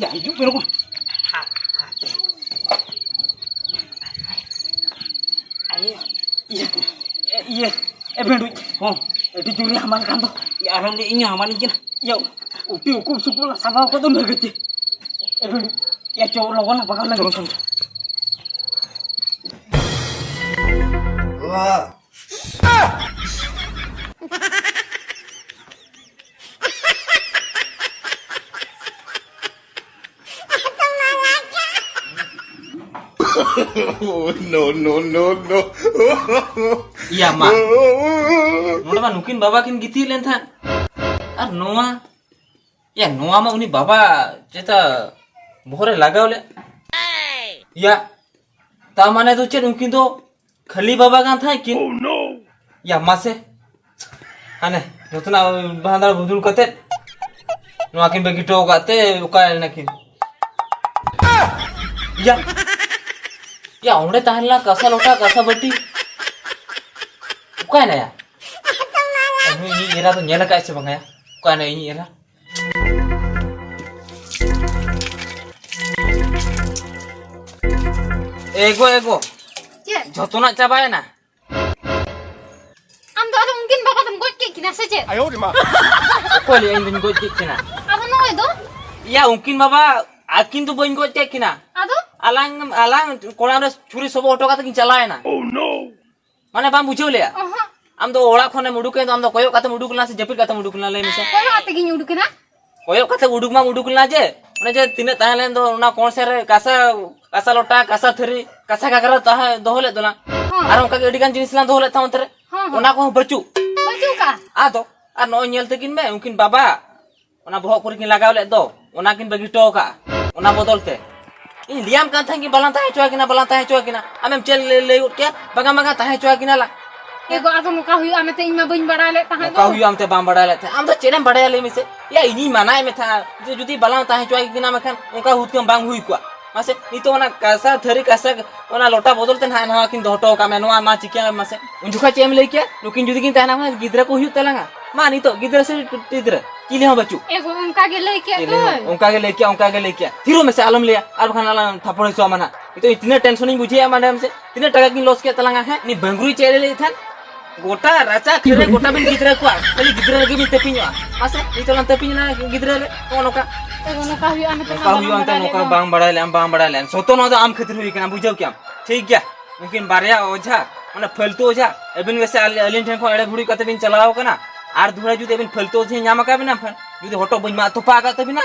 ᱭᱟ, ᱦᱤᱡᱩᱜ ᱯᱮ ᱞᱚᱜᱚᱱ᱾ ᱤᱭᱟᱹ, ᱤᱭᱟᱹ, ᱤᱭᱟᱹ, ᱮ ᱵᱷᱮᱸᱰᱩᱡ᱾ ᱦᱚᱸ᱾ ᱟᱹᱰᱤ ᱡᱳᱨᱮ ᱦᱟᱢᱟᱞ ᱠᱟᱱ ᱫᱚ᱾ ᱭᱟ, ᱟᱨᱦᱚᱸ ᱞᱟᱹᱭ ᱤᱧ ᱦᱟᱢᱟᱞᱤᱧ ᱠᱟᱱᱟ᱾ ᱭᱟ, ᱩᱛᱩ ᱩᱠᱩ ᱥᱩᱠᱩ ᱞᱟᱝ ᱥᱟᱢᱵᱟᱣ ᱠᱚᱫᱚ ᱱᱟᱹᱜᱟᱹᱪᱮ᱾ ᱮ ᱵᱷᱮᱸᱰᱩᱡ᱾ ᱭᱟ, ᱪᱚ, ᱞᱚᱜᱚᱱ ᱞᱟᱝ ᱵᱟᱜᱟᱣ ᱞᱟᱹᱜᱤᱫ᱾ ᱪᱚᱞᱚ, ᱪᱚᱞᱚ᱾ ᱵᱟᱵᱟ᱾ Oh, no, no, no, no. ᱤᱭᱟ ᱢᱟ, ᱱᱚᱰᱮ ᱢᱟ ᱱᱩᱠᱤᱱ ᱵᱟᱵᱟ ᱠᱤᱱ ᱜᱤᱛᱤᱡ ᱞᱮᱱ ᱛᱟᱦᱮᱸᱫ᱾ ᱟᱨ ᱱᱚᱣᱟ, ᱭᱟ, ᱱᱚᱣᱟ ᱢᱟ ᱩᱱᱤ ᱵᱟᱵᱟ ᱪᱮᱛᱟ ᱵᱚᱦᱚᱜ ᱨᱮ ᱞᱟᱜᱟᱣ ᱞᱮᱫ᱾ ᱭᱟ, ᱛᱟ ᱢᱟᱱᱮ ᱫᱚ ᱪᱮᱫ, ᱩᱱᱠᱤᱱ ᱫᱚ ᱠᱷᱟᱹᱞᱤ ᱵᱟᱵᱟ ᱠᱟᱱ ᱛᱟᱦᱮᱸᱫ ᱠᱤᱱ? Oh, no. ᱭᱟ, ᱢᱟᱥᱮ᱾ ᱦᱟᱱᱮ, ᱡᱚᱛᱚᱱᱟᱜ ᱵᱟᱸᱫᱟᱲ ᱵᱩᱫᱩᱲ ᱠᱟᱛᱮᱫ᱾ ᱱᱚᱣᱟ ᱠᱤᱱ ᱵᱟᱹᱜᱤ ᱦᱚᱴᱚ ᱟᱠᱟᱫ ᱛᱮ ᱚᱠᱟᱭ ᱱᱟᱠᱤᱱ? ᱭᱟ, ᱭᱟ, ᱚᱸᱰᱮ ᱛᱟᱦᱮᱸ ᱞᱮᱱᱟ ᱠᱟᱸᱥᱟ ᱞᱚᱴᱟ, ᱠᱟᱸᱥᱟ ᱵᱟᱹᱴᱤ᱾ ᱚᱠᱟᱭ ᱱᱟᱭᱟ? ᱩᱱᱤ ᱤᱧᱤᱡ ᱮᱨᱟ ᱫᱚ ᱧᱮᱞ ᱟᱠᱟᱫ ᱥᱮ ᱵᱟᱝᱟ? ᱚᱠᱟᱭ ᱱᱟᱭ ᱤᱧᱤᱡ ᱮᱨᱟ? ᱮᱜᱳ, ᱮᱜᱳ᱾ ᱪᱮᱫ? ᱡᱷᱚᱛᱚᱱᱟᱜ ᱪᱟᱵᱟᱭᱮᱱᱟ᱾ ᱟᱢ ᱫᱚ ᱟᱫᱚ ᱩᱱᱠᱤᱱ ᱵᱟᱵᱟ ᱫᱚᱢ ᱜᱚᱡ ᱠᱮᱫ ᱠᱤᱱᱟ ᱥᱮ ᱪᱮᱫ? ᱚᱠᱚᱭ ᱞᱟᱹᱭᱟ ᱤᱧ ᱫᱩᱧ ᱜᱚᱡ ᱠᱮᱫ ᱠᱤᱱᱟ? ᱟᱫᱚ ᱱᱚᱜᱼᱚᱭ ᱫᱚ᱾ ᱭᱟ, ᱩᱱᱠᱤᱱ ᱵᱟᱵᱟ, ᱟᱹᱠᱤᱱ ᱫᱚ ᱵᱟᱹᱧ ᱜᱚᱡ ᱠᱮᱫ ᱠᱤᱱᱟ᱾ ᱟᱫᱚ? ᱟᱞᱟᱝ, ᱟᱞᱟᱝ ᱠᱚᱲᱟᱢ ᱨᱮ ᱪᱷᱩᱨᱤ ᱥᱚᱵᱚᱜ ᱦᱚᱴᱚ ᱠᱟᱛᱮ ᱠᱤᱱ ᱪᱟᱞᱟᱣᱮᱱᱟ᱾ ᱢᱟᱱᱮ, ᱵᱟᱢ ᱵᱩᱡᱷᱟᱹᱣ ᱞᱮᱭᱟ? ᱚᱦᱚᱸ᱾ ᱟᱢ ᱫᱚ ᱚᱲᱟᱜ ᱠᱷᱚᱱᱮᱢ ᱩᱰᱩᱠᱮᱱ ᱫᱚ, ᱟᱢ ᱫᱚ ᱠᱚᱭᱚᱜ ᱠᱟᱛᱮᱢ ᱩᱰᱩᱠ ᱞᱮᱱᱟ ᱥᱮ ᱡᱟᱹᱯᱤᱫ ᱠᱟᱛᱮᱢ ᱩᱰᱩᱠ ᱞᱮᱱᱟ? ᱞᱟᱹᱭ ᱢᱮᱥᱮ᱾ ᱠᱚᱭᱚᱜ ᱠᱟᱛᱮ ᱜᱤᱧ ᱩᱰᱩᱠᱮᱱᱟ᱾ ᱠᱚᱭᱚᱜ ᱠᱟᱛᱮ ᱩᱰᱩᱠ ᱢᱟᱢ ᱩᱰᱩᱠ ᱞᱮᱱᱟ ᱡᱮ, ᱚᱱᱮ ᱡᱮ ᱛᱤᱱᱟᱹᱜ ᱛᱟᱦᱮᱸ ᱞᱮᱱ ᱫᱚ ᱚᱱᱟ ᱠᱚᱬᱥᱮ ᱨᱮ ᱠᱟᱸᱥᱟ, ᱠᱟᱸᱥᱟ ᱞᱚᱴᱟ, ᱠᱟᱸᱥᱟ ᱛᱷᱟᱹᱨᱤ, ᱠᱟᱸᱥᱟ ᱜᱷᱟᱜᱽᱨᱟ ᱛᱟᱦᱮᱸ ᱫᱚᱦᱚ ᱞᱮᱫ ᱫᱚᱞᱟᱝ᱾ ᱦᱚᱸ᱾ ᱟᱨ ᱚᱱᱠᱟ ᱜᱮ ᱟᱹᱰᱤ ᱜᱟᱱ ᱡᱤᱱᱤᱥ ᱞᱟᱝ ᱫᱚᱦᱚ ᱞᱮᱫ ᱛᱟᱦᱮᱸ ᱚᱱᱛᱮ ᱨᱮ᱾ ᱦᱚᱸ, ᱦᱚᱸ᱾ ᱚᱱᱟ ᱠᱚᱦᱚᱸ ᱵᱟᱹᱪᱩᱜ᱾ ᱵᱟᱹᱪᱩᱜ ᱠᱟ᱾ ᱟᱫᱚ, ᱟᱨ ᱱᱚᱜᱼᱚᱭ ᱧᱮᱞ ᱛᱟᱹᱠᱤᱱ ᱢᱮ, ᱩᱱᱠᱤᱱ ᱵᱟᱵᱟ ᱚᱱᱟ ᱵᱚᱦᱚᱜ ᱠᱚᱨᱮ ᱠᱤᱱ ᱞᱟᱜᱟᱣ ᱞᱮᱫ ᱫᱚ, ᱚᱱᱟ ᱠᱤᱱ ᱵᱟᱹᱜᱤ ᱦᱚᱴᱚ ᱟᱠᱟᱫᱼᱟ᱾ ᱚᱱᱟ ᱵᱚᱫᱚᱞ ᱛᱮ ᱤᱧ ᱞᱟᱹᱭᱟᱢ ᱠᱟᱱ ᱛᱟᱦᱮᱸᱫ ᱠᱤᱱ ᱵᱟᱞᱟᱝ ᱛᱟᱦᱮᱸ ᱦᱚᱪᱚ ᱟᱹᱠᱤᱱᱟ, ᱵᱟᱞᱟᱝ ᱛᱟᱦᱮᱸ ᱦᱚᱪᱚ ᱟᱹᱠᱤᱱᱟ᱾ ᱟᱢᱮᱢ ᱪᱮᱫ ᱞᱟᱹᱭ, ᱞᱟᱹᱭ ᱜᱚᱫ ᱠᱮᱫ? ᱵᱟᱝᱟ, ᱵᱟᱝᱟ, ᱛᱟᱦᱮᱸ ᱦᱚᱪᱚ ᱟᱹᱠᱤᱱᱟ ᱞᱟᱝ᱾ ᱮ ᱜᱚ, ᱟᱫᱚ ᱱᱚᱝᱠᱟ ᱦᱩᱭᱩᱜᱼᱟ ᱢᱮᱱᱛᱮ ᱤᱧ ᱢᱟ ᱵᱟᱹᱧ ᱵᱟᱲᱟᱭ ᱞᱮᱫ ᱛᱟᱦᱮᱸᱫ ᱱᱚᱝᱠᱟ ᱫᱚ᱾ ᱦᱩᱭᱩᱜᱼᱟ ᱢᱮᱱᱛᱮ ᱵᱟᱢ ᱵᱟᱲᱟᱭ ᱞᱮᱫ ᱛᱟᱦᱮᱸᱫ? ᱟᱢ ᱫᱚ ᱪᱮᱫ ᱮᱢ ᱵᱟᱲᱟᱭᱟ ᱞᱟᱹᱭ ᱢᱮᱥᱮ? ᱭᱟ, ᱤᱧᱤᱧ ᱢᱟᱱᱟᱭᱮᱫ ᱢᱮ ᱛᱟᱦᱮᱸᱫ ᱡᱮ ᱡᱩᱫᱤ ᱵᱟᱞᱟᱝ ᱛᱟᱦᱮᱸ ᱦᱚᱪᱚ ᱟᱹᱠᱤᱱᱟ ᱢᱮᱱᱠᱷᱟᱱ ᱚᱱᱠᱟ ᱦᱩᱭ ᱠᱚᱜᱼᱟ ᱵᱟᱝ ᱦᱩᱭ ᱠᱚᱜᱼᱟ᱾ ᱢᱟᱥᱮ, ᱱᱤᱛᱚᱜ ᱚᱱᱟ ᱠᱟᱸᱥᱟ ᱛᱷᱟᱹᱨᱤ, ᱠᱟᱸᱥᱟ ᱚᱱᱟ ᱞᱚᱴᱟ ᱵᱚᱫᱚᱞ ᱛᱮ ᱱᱟᱦᱟᱜ ᱱᱚᱣᱟ ᱠᱤᱱ ᱫᱚᱦᱚ ᱦᱚᱴᱚ ᱟᱠᱟᱫ ᱢᱮ, ᱱᱚᱣᱟ ᱢᱟ ᱪᱤᱠᱟᱹᱭᱟ ᱢᱟᱥᱮ? ᱩᱱ ᱡᱚᱠᱷᱚᱱ ᱪᱮᱫ ᱮᱢ ᱞᱟᱹᱭ ᱠᱮᱭᱟ? ᱱᱩᱠᱤᱱ ᱡᱩᱫᱤ ᱠᱤᱱ ᱛᱟᱦᱮᱱᱟ ᱢᱟᱱᱮ ᱜᱤᱫᱽᱨᱟᱹ ᱠᱚ ᱦᱩᱭᱩᱜ ᱛᱟᱞᱟᱝᱟ᱾ ᱢᱟ ᱱᱤᱛᱚᱜ ᱜᱤᱫᱽᱨᱟᱹ ᱥᱮ ᱜᱤᱫᱽᱨᱟᱹ? ᱪᱤᱞᱤ ᱦᱚᱸ ᱵᱟᱹᱪᱩᱜ᱾ ᱮ ᱜᱚ, ᱚᱱᱠᱟ ᱜᱮ ᱞᱟᱹᱭ ᱠᱮᱫ ᱪᱤᱞᱤ ᱦᱚᱸ ᱫᱚᱭ᱾ ᱚᱱᱠᱟ ᱜᱮ ᱞᱟᱹᱭ ᱠᱮᱭᱟ, ᱚᱱᱠᱟ ᱜᱮ ᱞᱟᱹᱭ ᱠᱮᱭᱟ᱾ ᱛᱷᱤᱨᱚᱜ ᱢᱮᱥᱮ, ᱟᱞᱚᱢ ᱞᱟᱹᱭᱟ, ᱟᱨ ᱵᱟᱠᱷᱟᱱ ᱟᱞᱟᱝ ᱛᱷᱟᱯᱚᱲ ᱦᱚᱪᱚ ᱟᱢᱟ ᱱᱟᱦᱟᱜ᱾ ᱱᱤᱛᱚᱜ ᱤᱧ ᱛᱤᱱᱟᱹᱜ ᱴᱮᱱᱥᱚᱱᱤᱧ ᱵᱩᱡᱷᱟᱹᱣᱮᱫᱼᱟ ᱵᱟᱰᱟᱭᱟᱢ ᱥᱮ? ᱛᱤᱱᱟᱹᱜ ᱴᱟᱠᱟ ᱠᱤᱱ ᱞᱚᱥ ᱠᱮᱫ ᱛᱟᱞᱟᱝᱟ, ᱦᱮᱸ? ᱩᱱᱤ ᱵᱟᱝᱜᱽᱨᱩᱭ ᱪᱮᱫ ᱮ ᱞᱟᱹᱭᱮᱫ ᱛᱟᱦᱮᱸᱱ? ᱜᱚᱴᱟ ᱨᱟᱪᱟ ᱠᱷᱟᱹᱨᱟᱹᱭ ᱜᱚᱴᱟ ᱵᱤᱱ ᱜᱤᱫᱽᱨᱟᱹ ᱠᱚᱣᱟ, ᱠᱷᱟᱹᱞᱤ ᱜᱤᱫᱽᱨᱟᱹ ᱨᱮᱜᱮ ᱵᱤᱱ ᱛᱟᱹᱯᱤᱧᱚᱜᱼᱟ᱾ ᱢᱟᱥᱮ, ᱱᱤᱛᱚᱜ ᱞᱟᱝ ᱛᱟᱹᱯᱤᱧ ᱮᱱᱟ ᱜᱤᱫᱽᱨᱟᱹ ᱨᱮ, ᱱᱚᱜᱼᱚ ᱱᱚᱝᱠᱟ᱾ ᱮ ᱜᱚ, ᱱᱚᱝᱠᱟ ᱦᱩᱭᱩᱜᱼᱟ ᱢᱮᱱᱛᱮ ᱱᱚᱝᱠᱟ ᱵᱟᱝ ᱵᱟᱲᱟᱭ ᱞᱮᱫᱼᱟ, ᱵᱟᱝ ᱵᱟᱲᱟᱭ ᱞᱮᱫᱼᱟ᱾ ᱥᱚᱛᱚ ᱱᱚᱣᱟ ᱫᱚ ᱟᱢ ᱠᱷᱟᱹᱛᱤᱨ ᱦᱩᱭ ᱠᱟᱱᱟ, ᱵᱩᱡᱷᱟᱹᱣ ᱠᱮᱜᱼᱟᱢ? ᱴᱷᱤᱠ ᱜᱮᱭᱟ, ᱩᱱᱠᱤᱱ ᱵᱟᱨᱭᱟ ᱚᱡᱷᱟ, ᱢᱟᱱᱮ ᱯᱷᱟᱹᱞᱛᱩ ᱚᱡᱷᱟ, ᱟᱹᱵᱤᱱ ᱜᱮᱥᱮ ᱟᱹᱞᱤᱧ, ᱟᱹᱞᱤᱧ ᱴᱷᱮᱱ ᱠᱷᱚᱱ ᱮᱲᱮ ᱵᱷᱩᱲᱤ ᱠᱟᱛᱮ ᱵᱤᱱ ᱪᱟᱞᱟᱣ ᱠᱟᱱᱟ᱾ ᱟᱨ ᱫᱷᱩᱲᱟᱹ ᱡᱩᱫᱤ ᱟᱹᱵᱤᱱ ᱯᱷᱟᱹᱞᱛᱩ ᱚᱡᱷᱟᱭ ᱧᱟᱢ ᱟᱠᱟᱫ ᱵᱤᱱᱟ ᱠᱷᱟᱱ, ᱡᱩᱫᱤ ᱦᱚᱴᱚᱜ ᱵᱟᱹᱧ ᱢᱟᱜ ᱛᱚᱯᱟ ᱟᱠᱟᱫ ᱛᱟᱹᱵᱤᱱᱟ,